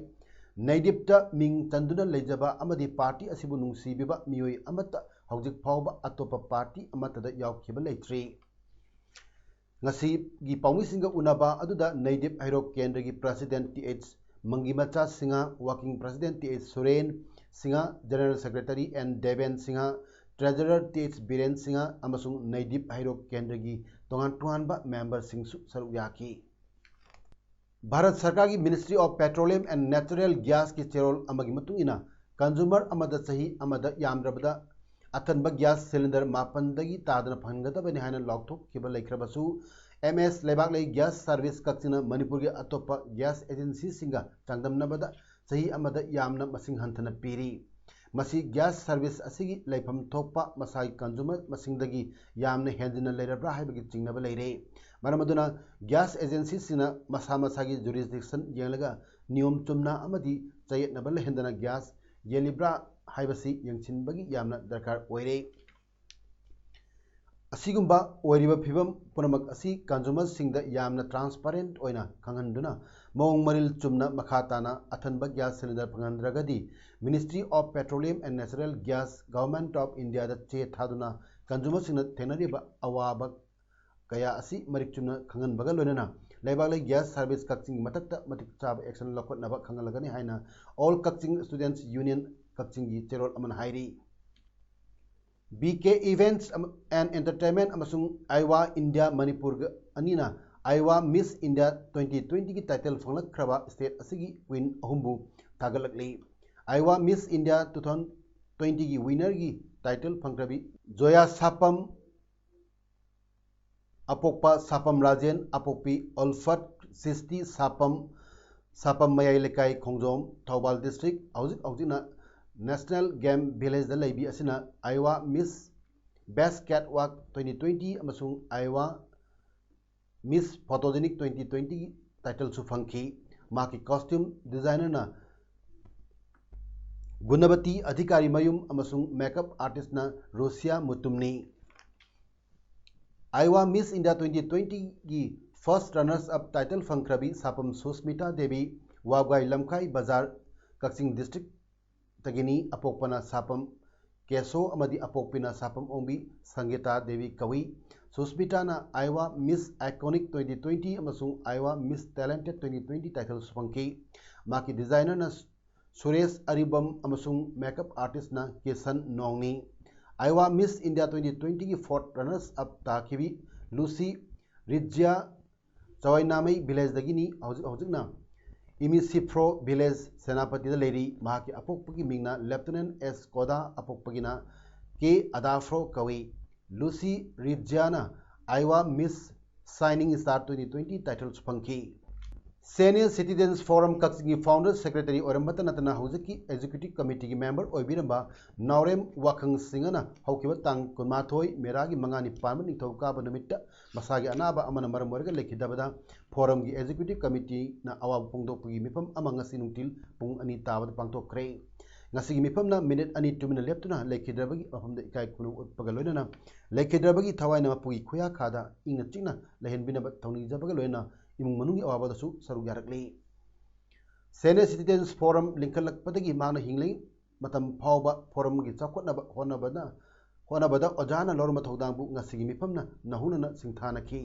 ꯅꯩꯗꯤꯞꯇ ꯃꯤꯡ ꯆꯟꯗꯨꯅ ꯂꯩꯖꯕ ꯑꯃꯗꯤ ꯄꯥꯔꯇꯤ ꯑꯁꯤꯕꯨ ꯅꯨꯡꯁꯤꯕꯤꯕ ꯃꯤꯑꯣꯏ ꯑꯃꯠꯇ ꯍꯧꯖꯤꯛ ꯐꯥꯎꯕ ꯑꯇꯣꯞꯄ ꯄꯥꯔꯇꯤ ꯑꯃꯠꯇꯗ ꯌꯥꯎꯈꯤꯕ ꯂꯩꯇ꯭ꯔꯤ꯫ ꯉꯁꯤꯒꯤ ꯄꯥꯎꯃꯤꯁꯤꯡꯒ ꯎꯅꯕ ꯑꯗꯨꯗ ꯅꯩꯗꯤꯞ ꯍꯩꯔꯣꯛ ꯀꯦꯟꯗ꯭ꯔꯒꯤ president T H Mangimacha Singh, working president T H Suren Singh, general secretary N Deben Singh, treasurer T H Biren Singh ꯑꯃꯁꯨꯡ ꯅꯩꯗꯤꯞ ꯍꯩꯔꯣꯛ ꯀꯦꯟꯗ꯭ꯔꯒꯤ ꯇꯣꯉꯥꯟ ꯇꯣꯉꯥꯟꯕ ꯃꯦꯝꯕꯔꯁꯤꯡꯁꯨ ꯁꯔꯨꯛ ꯌꯥꯈꯤ꯫ ꯚꯥꯔꯠ ꯁꯔꯀꯥꯔꯒꯤ Ministry of Petroleum and Natural Gasꯀꯤ ꯆꯦꯔꯣꯜ ꯑꯃꯒꯤ ꯃꯇꯨꯡ ꯏꯟꯅ, ꯀꯟꯖꯨꯃꯔ ꯑꯃꯗ ꯆꯍꯤ ꯑꯃꯗ ꯌꯥꯝꯗ꯭ꯔꯕꯗ ꯑꯊꯟꯕ ꯒ꯭ꯌꯥꯁ ꯁꯤꯂꯤꯟꯗꯔ ꯃꯥꯄꯟꯗꯒꯤ ꯇꯥꯗꯅ ꯐꯪꯍꯟꯒꯗꯕꯅꯤ ꯍꯥꯏꯅ ꯂꯥꯎꯊꯣꯛꯈꯤꯕ ꯂꯩꯈ꯭ꯔꯕꯁꯨ, ꯑꯦꯝ ꯑꯦꯁ ꯂꯩꯕꯥꯛꯂꯩ ꯒ꯭ꯌꯥꯁ ꯁꯥꯔꯚꯤꯁ ꯀꯛꯆꯤꯡꯅ ꯃꯅꯤꯄꯨꯔꯒꯤ ꯑꯇꯣꯞꯄ ꯒ꯭ꯌꯥꯁ ꯑꯦꯖꯦꯟꯁꯤꯁꯤꯡꯒ ꯆꯥꯡꯗꯝꯅꯕꯗ ꯆꯍꯤ ꯑꯃꯗ ꯌꯥꯝꯅ ꯃꯁꯤꯡ ꯍꯟꯊꯅ ꯄꯤꯔꯤ꯫ ꯃꯁꯤ ꯒ꯭ꯌꯥꯁ ꯁꯥꯔꯚꯤꯁ ꯑꯁꯤꯒꯤ ꯂꯩꯐꯝ ꯊꯣꯛꯄ ꯃꯁꯥꯒꯤ ꯀꯟꯖꯨꯃꯔ ꯃꯁꯤꯡꯗꯒꯤ ꯌꯥꯝꯅ ꯍꯦꯟꯖꯤꯟꯅ ꯂꯩꯔꯕ꯭ꯔꯥ ꯍꯥꯏꯕꯒꯤ ꯆꯤꯡꯅꯕ ꯂꯩꯔꯦ꯫ ꯃꯔꯝ ꯑꯗꯨꯅ ꯒ꯭ꯌꯥꯁ ꯑꯦꯖꯦꯟꯁꯤꯁꯤꯡꯅ ꯃꯁꯥ ꯃꯁꯥꯒꯤ ꯖꯨꯔꯤꯁꯗꯤꯛꯁꯟ ꯌꯦꯡꯂꯒ ꯅꯤꯌꯣꯝ ꯆꯨꯝꯅ ꯑꯃꯗꯤ ꯆꯌꯦꯠꯅꯕ ꯂꯩꯍꯟꯗꯅ ꯒ꯭ꯌꯥꯁ ꯌꯦꯜꯂꯤꯕ꯭ꯔꯥ ꯍꯥꯏꯕꯁꯤ ꯌꯦꯡꯁꯤꯟꯕꯒꯤ ꯌꯥꯝꯅ ꯗꯔꯀꯥꯔ ꯑꯣꯏꯔꯦ꯫ ꯑꯁꯤꯒꯨꯝꯕ ꯑꯣꯏꯔꯤꯕ ꯐꯤꯕꯝ ꯄꯨꯝꯅꯃꯛ ꯑꯁꯤ ꯀꯟꯖꯨꯃꯔꯁꯤꯡꯗ ꯌꯥꯝꯅ ꯇ꯭ꯔꯥꯟꯁꯄꯔꯦꯟꯠ ꯑꯣꯏꯅ ꯈꯪꯍꯟꯗꯨꯅ, ꯃꯑꯣꯡ ꯃꯔꯤꯜ ꯆꯨꯝꯅ ꯃꯈꯥ ꯇꯥꯅ ꯑꯊꯟꯕ ꯒ꯭ꯌꯥꯁ ꯁꯤꯂꯤꯟꯗꯔ ꯐꯪꯍꯟꯗ꯭ꯔꯒꯗꯤ, Ministry of Petroleum and Natural Gas, Government of Indiaꯗ ꯆꯦ ꯊꯥꯗꯨꯅ ꯀꯟꯖꯨꯃꯔꯁꯤꯡꯅ ꯊꯦꯡꯅꯔꯤꯕ ꯑꯋꯥꯕ ꯀꯌꯥ ꯑꯁꯤ ꯃꯔꯤꯛ ꯆꯨꯝꯅ ꯈꯪꯍꯟꯕꯒ ꯂꯣꯏꯅꯅ, ꯂꯩꯕꯥꯛꯂꯩ ꯒ꯭ꯌꯥꯁ ꯁꯥꯔꯚꯤꯁ ꯀꯛꯆꯤꯡꯒꯤ ꯃꯊꯛꯇ ꯃꯇꯤꯛ ꯆꯥꯕ ꯑꯦꯛꯁꯟ ꯂꯧꯈꯠꯅꯕ ꯈꯪꯍꯜꯂꯒꯅꯤ ꯍꯥꯏꯅ All Kakching Students Union ꯀꯛꯆꯤꯡꯒꯤ ꯆꯦꯔꯣꯜ ꯑꯃꯅ ꯍꯥꯏꯔꯤ꯫ ꯕꯤ ꯀꯦ Events ꯑꯃ-, and Entertainment ꯑꯃꯁꯨꯡ ꯑꯥꯏꯋꯥ ꯏꯟꯗꯤꯌꯥ ꯃꯅꯤꯄꯨꯔꯒ ꯑꯅꯤꯅ ꯑꯥꯏꯋꯥ ꯃꯤꯁ ꯏꯟꯗꯤꯌꯥ twenty twentyꯒꯤ ꯇꯥꯏꯇꯜ ꯐꯪꯂꯛꯈ꯭ꯔꯕ ꯁ꯭ꯇꯦꯠ ꯑꯁꯤꯒꯤ ꯀ꯭ꯋꯤꯟ ꯑꯍꯨꯝꯕꯨ ꯊꯥꯒꯠꯂꯛꯂꯤ꯫ Iowa Miss India two thousand twentyꯒꯤ ꯋꯤꯅꯔꯒꯤ ꯇꯥꯏꯇꯜ ꯐꯪꯈ꯭ꯔꯕꯤ ꯖꯣꯌꯥ ꯁꯥꯄꯝ, ꯑꯄꯣꯛꯄ ꯁꯥꯄꯝ ꯔꯥꯖꯦꯟ, ꯑꯄꯣꯛꯄꯤ ꯑꯜꯐꯠ ꯁꯤꯁꯇꯤ ꯁꯥꯄꯝ, ꯁꯥꯄꯝ ꯃꯌꯥꯏ ꯂꯩꯀꯥꯏ ꯈꯣꯡꯖꯣꯝ, ꯊꯧꯕꯥꯜ ꯗꯤꯁꯇ꯭ꯔꯤꯛ, ꯍꯧꯖꯤꯛ ꯍꯧꯖꯤꯛꯅ National Game Villageꯗ ꯂꯩꯕꯤ ꯑꯁꯤꯅ Iowa Miss Best Catwalk twenty twenty ꯑꯃꯁꯨꯡ Iowa Miss Photogenic twenty twenty titleꯁꯨ ꯐꯪꯈꯤ꯫ ꯃꯍꯥꯛꯀꯤ costume designerꯅ ꯒꯨꯅꯕꯇꯤ ꯑꯙꯤꯀꯥꯔꯤ ꯃꯌꯨꯝ ꯑꯃꯁꯨꯡ makeup artistꯅ ꯔꯣꯁꯤꯌꯥ ꯃꯨꯇꯨꯝꯅꯤ꯫ Iowa Miss India twenty twentyꯒꯤ first runners up title ꯐꯪꯈ꯭ꯔꯕꯤ ꯁꯥꯄꯝ Susmita Devi, ꯋꯥꯕꯒꯥꯏ ꯂꯝꯈꯥꯏ ꯕꯖꯥꯔ, ꯀꯛꯆꯤꯡ districtꯇꯒꯤꯅꯤ꯫ ꯑꯄꯣꯛꯄꯅ ꯁꯥꯄꯝ ꯀꯦꯁꯣ ꯑꯃꯗꯤ ꯑꯄꯣꯛꯄꯤꯅ ꯁꯥꯄꯝ ꯑꯣꯡꯕꯤ ꯁꯪꯒꯤꯇꯥ ꯗꯦꯕꯤ ꯀꯧꯏ꯫ ꯁꯨꯁꯃꯤꯇꯥꯅ Iowa Miss Iconic twenty twenty ꯑꯃꯁꯨꯡ Iowa Miss Talented twenty twenty titleꯁꯨ ꯐꯪꯈꯤ꯫ ꯃꯍꯥꯛꯀꯤ designerꯅ ꯁꯨꯔꯦꯁ ꯑꯔꯤꯕꯝ ꯑꯃꯁꯨꯡ makeup artistꯅ ꯀꯤꯁꯟ ꯅꯣꯡꯅꯤ꯫ Iowa Miss India twenty twentyꯒꯤ fourth runners up ꯇꯥꯈꯤꯕꯤ ꯂꯨꯁꯤ ꯔꯤꯖꯤꯌꯥ ꯆꯋꯥꯏꯅꯥꯃꯩ villageꯗꯒꯤꯅꯤ꯫ ꯍꯧꯖꯤꯛ ꯍꯧꯖꯤꯛꯅ ꯏꯃꯤꯁꯤꯐ꯭ꯔꯣ village ꯁꯦꯅꯥꯄꯇꯤꯗ ꯂꯩꯔꯤ꯫ ꯃꯍꯥꯛꯀꯤ ꯑꯄꯣꯛꯄꯒꯤ ꯃꯤꯡꯅ Lieutenant S ꯀꯣꯗꯥ, ꯑꯄꯣꯛꯄꯒꯤꯅ ꯀꯦ ꯑꯗꯥꯐ꯭ꯔꯣ ꯀꯧꯏ꯫ ꯂꯨꯁꯤ ꯔꯤꯖꯤꯌꯥꯅ Iowa Miss Shining Star twenty twenty titleꯁꯨ ꯐꯪꯈꯤ꯫ Senior Citizens Forum ꯀꯛꯆꯤꯡꯒꯤ founder secretary ꯑꯣꯏꯔꯝꯕꯇ ꯅꯠꯇꯅ ꯍꯧꯖꯤꯛꯀꯤ executive committeeꯒꯤ member ꯑꯣꯏꯕꯤꯔꯝꯕ ꯅꯥꯎꯔꯦꯝ ꯋꯥꯈꯪ ꯁꯤꯡꯍꯅ ꯍꯧꯈꯤꯕ ꯇꯥꯡ ꯀꯨꯟꯃꯥꯊꯣꯏ ꯃꯦꯔꯥꯒꯤ ꯃꯉꯥꯅꯤ ꯄꯥꯟꯕ ꯅꯤꯡꯊꯧꯀꯥꯕ ꯅꯨꯃꯤꯠꯇ ꯃꯁꯥꯒꯤ ꯑꯅꯥꯕ ꯑꯃꯅ ꯃꯔꯝ ꯑꯣꯏꯔꯒ ꯂꯩꯈꯤꯗꯕꯗ forumꯒꯤ executive committeeꯅ ꯑꯋꯥꯕ ꯐꯣꯡꯗꯣꯛꯄꯒꯤ ꯃꯤꯐꯝ ꯑꯃ ꯉꯁꯤ ꯅꯨꯡꯊꯤꯜ ꯄꯨꯡ ꯑꯅꯤ ꯇꯥꯕꯗ ꯄꯥꯡꯊꯣꯛꯈ꯭ꯔꯦ꯫ ꯉꯁꯤꯒꯤ ꯃꯤꯐꯝꯅ ꯃꯤꯅꯤꯠ ꯑꯅꯤ ꯇꯨꯃꯤꯟꯅ ꯂꯦꯞꯇꯨꯅ ꯂꯩꯈꯤꯗ꯭ꯔꯕꯒꯤ ꯃꯐꯝꯗ ꯏꯀꯥꯏ ꯈꯨꯝꯅꯕ ꯎꯠꯄꯒ ꯂꯣꯏꯅꯅ ꯂꯩꯈꯤꯗ꯭ꯔꯕꯒꯤ ꯊꯋꯥꯏꯅ ꯃꯄꯨꯒꯤ ꯈꯨꯌꯥꯈꯥꯗ ꯏꯪꯅ ꯆꯤꯛꯅ ꯂꯩꯍꯟꯕꯤꯅꯕ ꯊꯧꯅꯤꯖꯕꯒ ꯂꯣꯏꯅꯅ ꯏꯃꯨꯡ ꯃꯅꯨꯡꯒꯤ ꯑꯋꯥꯕꯗꯁꯨ ꯁꯔꯨꯛ ꯌꯥꯔꯛꯂꯤ꯫ Senior Citizens Forum ꯂꯤꯡꯈꯠꯂꯛꯄꯗꯒꯤ ꯃꯍꯥꯛꯅ ꯍꯤꯡꯂꯤ ꯃꯇꯝ ꯐꯥꯎꯕ forumꯒꯤ ꯆꯥꯎꯈꯠꯅꯕ ꯍꯣꯠꯅꯕꯗ ꯍꯣꯠꯅꯕꯗ ꯑꯣꯖꯥꯅ ꯂꯧꯔꯝꯕ ꯊꯧꯗꯥꯡꯕꯨ ꯉꯁꯤꯒꯤ ꯃꯤꯐꯝꯅ ꯅꯧꯍꯧꯅꯅ ꯁꯤꯡꯊꯥꯅꯈꯤ꯫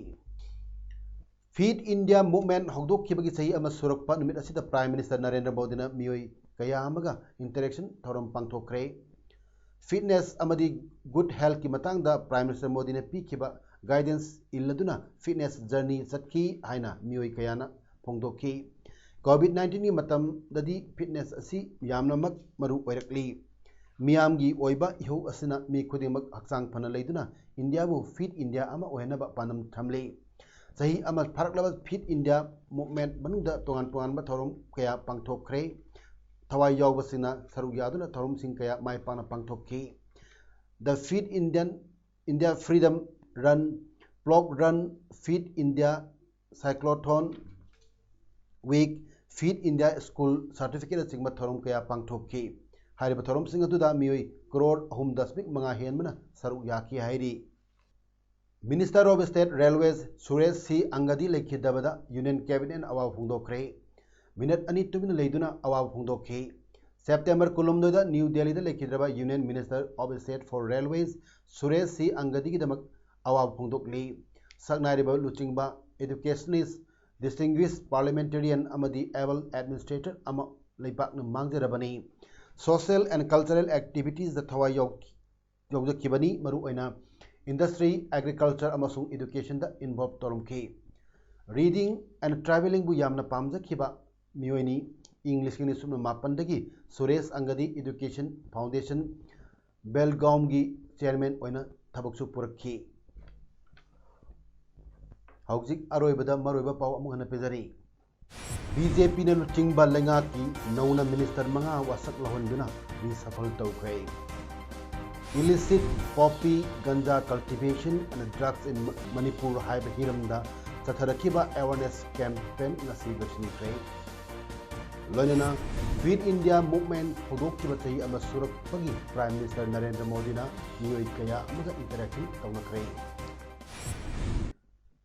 Fit India Movement ꯍꯧꯗꯣꯛꯈꯤꯕꯒꯤ ꯆꯍꯤ ꯑꯃ ꯁꯨꯔꯛꯄ ꯅꯨꯃꯤꯠ ꯑꯁꯤꯗ Prime Minister ꯅꯔꯦꯟꯗ꯭ꯔ ꯃꯣꯗꯤꯅ ꯃꯤꯑꯣꯏ ꯀꯌꯥ ꯑꯃꯒ interaction ꯊꯧꯔꯝ ꯄꯥꯡꯊꯣꯛꯈ꯭ꯔꯦ꯫ Fitness ꯑꯃꯗꯤ good healthꯀꯤ ꯃꯇꯥꯡꯗ Prime Minister ꯃꯣꯗꯤꯅ ꯄꯤꯈꯤꯕ guidance ꯏꯜꯂꯗꯨꯅ fitness journey ꯆꯠꯈꯤ ꯍꯥꯏꯅ ꯃꯤꯑꯣꯏ ꯀꯌꯥꯅ ꯐꯣꯡꯗꯣꯛꯈꯤ꯫ COVID nineteenꯒꯤ ꯃꯇꯝꯗꯗꯤ fitness ꯑꯁꯤ ꯌꯥꯝꯅꯃꯛ ꯃꯔꯨ ꯑꯣꯏꯔꯛꯂꯤ꯫ ꯃꯤꯌꯥꯝꯒꯤ ꯑꯣꯏꯕ ꯏꯍꯧ ꯑꯁꯤꯅ ꯃꯤ ꯈꯨꯗꯤꯡꯃꯛ ꯍꯛꯆꯥꯡ ꯐꯅ ꯂꯩꯗꯨꯅ ꯏꯟꯗꯤꯌꯥꯕꯨ Fit India ꯑꯃ ꯑꯣꯏꯍꯟꯅꯕ ꯄꯥꯟꯗꯝ ꯊꯝꯂꯤ꯫ ꯆꯍꯤ ꯑꯃ ꯐꯥꯔꯛꯂꯕ Fit India Movement ꯃꯅꯨꯡꯗ ꯇꯣꯉꯥꯟ ꯇꯣꯉꯥꯟꯕ ꯊꯧꯔꯝ ꯀꯌꯥ ꯄꯥꯡꯊꯣꯛꯈ꯭ꯔꯦ꯫ ꯊꯋꯥꯏ ꯌꯥꯎꯕꯁꯤꯡꯅ ꯁꯔꯨꯛ ꯌꯥꯗꯨꯅ ꯊꯧꯔꯝꯁꯤꯡ ꯀꯌꯥ ꯃꯥꯏ ꯄꯥꯛꯅ ꯄꯥꯡꯊꯣꯛꯈꯤ꯫ The Fit Indian, India Freedom Run, Plough Run, Fit India Cyclothon Week, Fit India School Certificate ꯑꯁꯤꯒꯨꯝꯕ ꯊꯧꯔꯝ ꯀꯌꯥ ꯄꯥꯡꯊꯣꯛꯈꯤ꯫ ꯍꯥꯏꯔꯤꯕ ꯊꯧꯔꯝꯁꯤꯡ ꯑꯗꯨꯗ ꯃꯤꯑꯣꯏ ꯀ꯭ꯔꯣꯔ ꯑꯍꯨꯝ ꯗꯁꯃꯤꯛ ꯃꯉꯥ ꯍꯦꯟꯕꯅ ꯁꯔꯨꯛ ꯌꯥꯈꯤ ꯍꯥꯏꯔꯤ꯫ Minister of State Railways Suresh ꯁꯤ ꯑꯪꯒꯗꯤ ꯂꯩꯈꯤꯗꯕꯗ Union Cabinet ꯑꯋꯥꯕ ꯐꯣꯡꯗꯣꯛꯈ꯭ꯔꯦ꯫ ꯃꯤꯅꯠ ꯑꯅꯤ ꯇꯨꯃꯤꯟꯅ ꯂꯩꯗꯨꯅ ꯑꯋꯥꯕ ꯐꯣꯡꯗꯣꯛꯈꯤ꯫ ꯁꯦꯞꯇꯦꯝꯕꯔ ꯀꯨꯟꯍꯨꯝꯗꯣꯏꯗ ꯅ꯭ꯌꯨ ꯗꯦꯜꯂꯤꯗ ꯂꯩꯈꯤꯗ꯭ꯔꯕ Union Minister of State for Railways Suresh ꯁꯤ ꯑꯪꯒꯗꯤꯒꯤꯗꯃꯛ ꯑꯋꯥꯕ ꯐꯣꯡꯗꯣꯛꯂꯤ꯫ ꯁꯛꯅꯥꯏꯔꯤꯕ ꯂꯨꯆꯤꯡꯕ, educationist, distinguished parliamentarian ꯑꯃꯗꯤ able administrator ꯑꯃ ꯂꯩꯕꯥꯛꯅ ꯃꯥꯡꯖꯔꯕꯅꯤ꯫ Social and cultural activitiesꯇ ꯊꯋꯥꯏ ꯌꯥꯎ-, ꯌꯥꯎꯖꯈꯤꯕꯅꯤ꯫ ꯃꯔꯨꯑꯣꯏꯅ industry, agriculture ꯑꯃꯁꯨꯡ educationꯗ involve ꯇꯧꯔꯝꯈꯤ꯫ Reading and travelingꯕꯨ ꯌꯥꯝꯅ ꯄꯥꯝꯖꯈꯤꯕ ꯃꯤꯑꯣꯏꯅꯤ꯫ ꯏꯪ ꯂꯤꯁꯤꯡ ꯑꯅꯤ ꯁꯨꯞꯅ ꯃꯥꯄꯟꯗꯒꯤ ꯁꯨꯔꯦꯁ ꯑꯪꯒꯗꯤ Education Foundation ꯕꯦꯜꯒꯥꯎꯝꯒꯤ chairman ꯑꯣꯏꯅ ꯊꯕꯛꯁꯨ ꯄꯨꯔꯛꯈꯤ꯫ ꯍꯧꯖꯤꯛ ꯑꯔꯣꯏꯕꯗ ꯃꯔꯨꯑꯣꯏꯕ ꯄꯥꯎ ꯑꯃꯨꯛ ꯍꯟꯅ ꯄꯤꯖꯔꯤ꯫ ꯕꯤ ꯖꯦ ꯄꯤꯅ ꯂꯨꯆꯤꯡꯕ ꯂꯩꯉꯥꯛꯀꯤ ꯅꯧꯅ minister ꯃꯉꯥ ꯋꯥꯁꯛ ꯂꯧꯍꯟꯗꯨꯅ reshuffle ꯇꯧꯈ꯭ꯔꯦ꯫ Illicit poppy, ganja cultivation and drugs in Manipur ꯍꯥꯏꯕ ꯍꯤꯔꯝꯗ ꯆꯠꯊꯔꯛꯈꯤꯕ awareness campaign ꯉꯁꯤ ꯂꯣꯏꯁꯤꯟꯈ꯭ꯔꯦ꯫ ꯂꯣꯏꯅꯅ Fit India Movement ꯍꯧꯗꯣꯛꯈꯤꯕ ꯆꯍꯤ ꯑꯃ ꯁꯨꯔꯛꯄꯒꯤ Prime Minister ꯅꯔꯦꯟꯗ꯭ꯔ ꯃꯣꯗꯤꯅ ꯃꯤꯑꯣꯏ ꯀꯌꯥ ꯑꯃꯒ interaction ꯇꯧꯅꯈ꯭ꯔꯦ꯫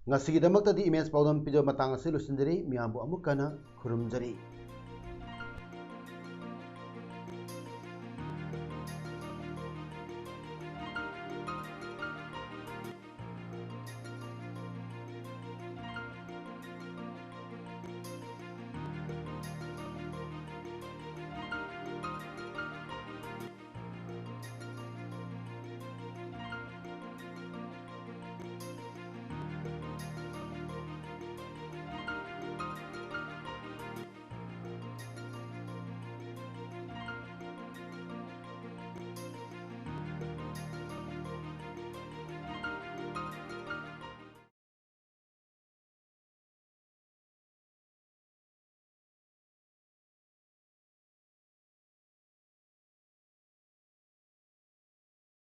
ꯉꯁꯤꯒꯤꯗꯃꯛꯇꯗꯤ ꯏꯃꯦꯖ ꯄꯥꯎꯗꯝ ꯄꯤꯖꯕ ꯃꯇꯥꯡ ꯑꯁꯤ ꯂꯣꯏꯁꯤꯟꯖꯔꯤ꯫ ꯃꯤꯌꯥꯝꯕꯨ ꯑꯃꯨꯛ ꯍꯟꯅ ꯈꯨꯔꯨꯝꯖꯔꯤ꯫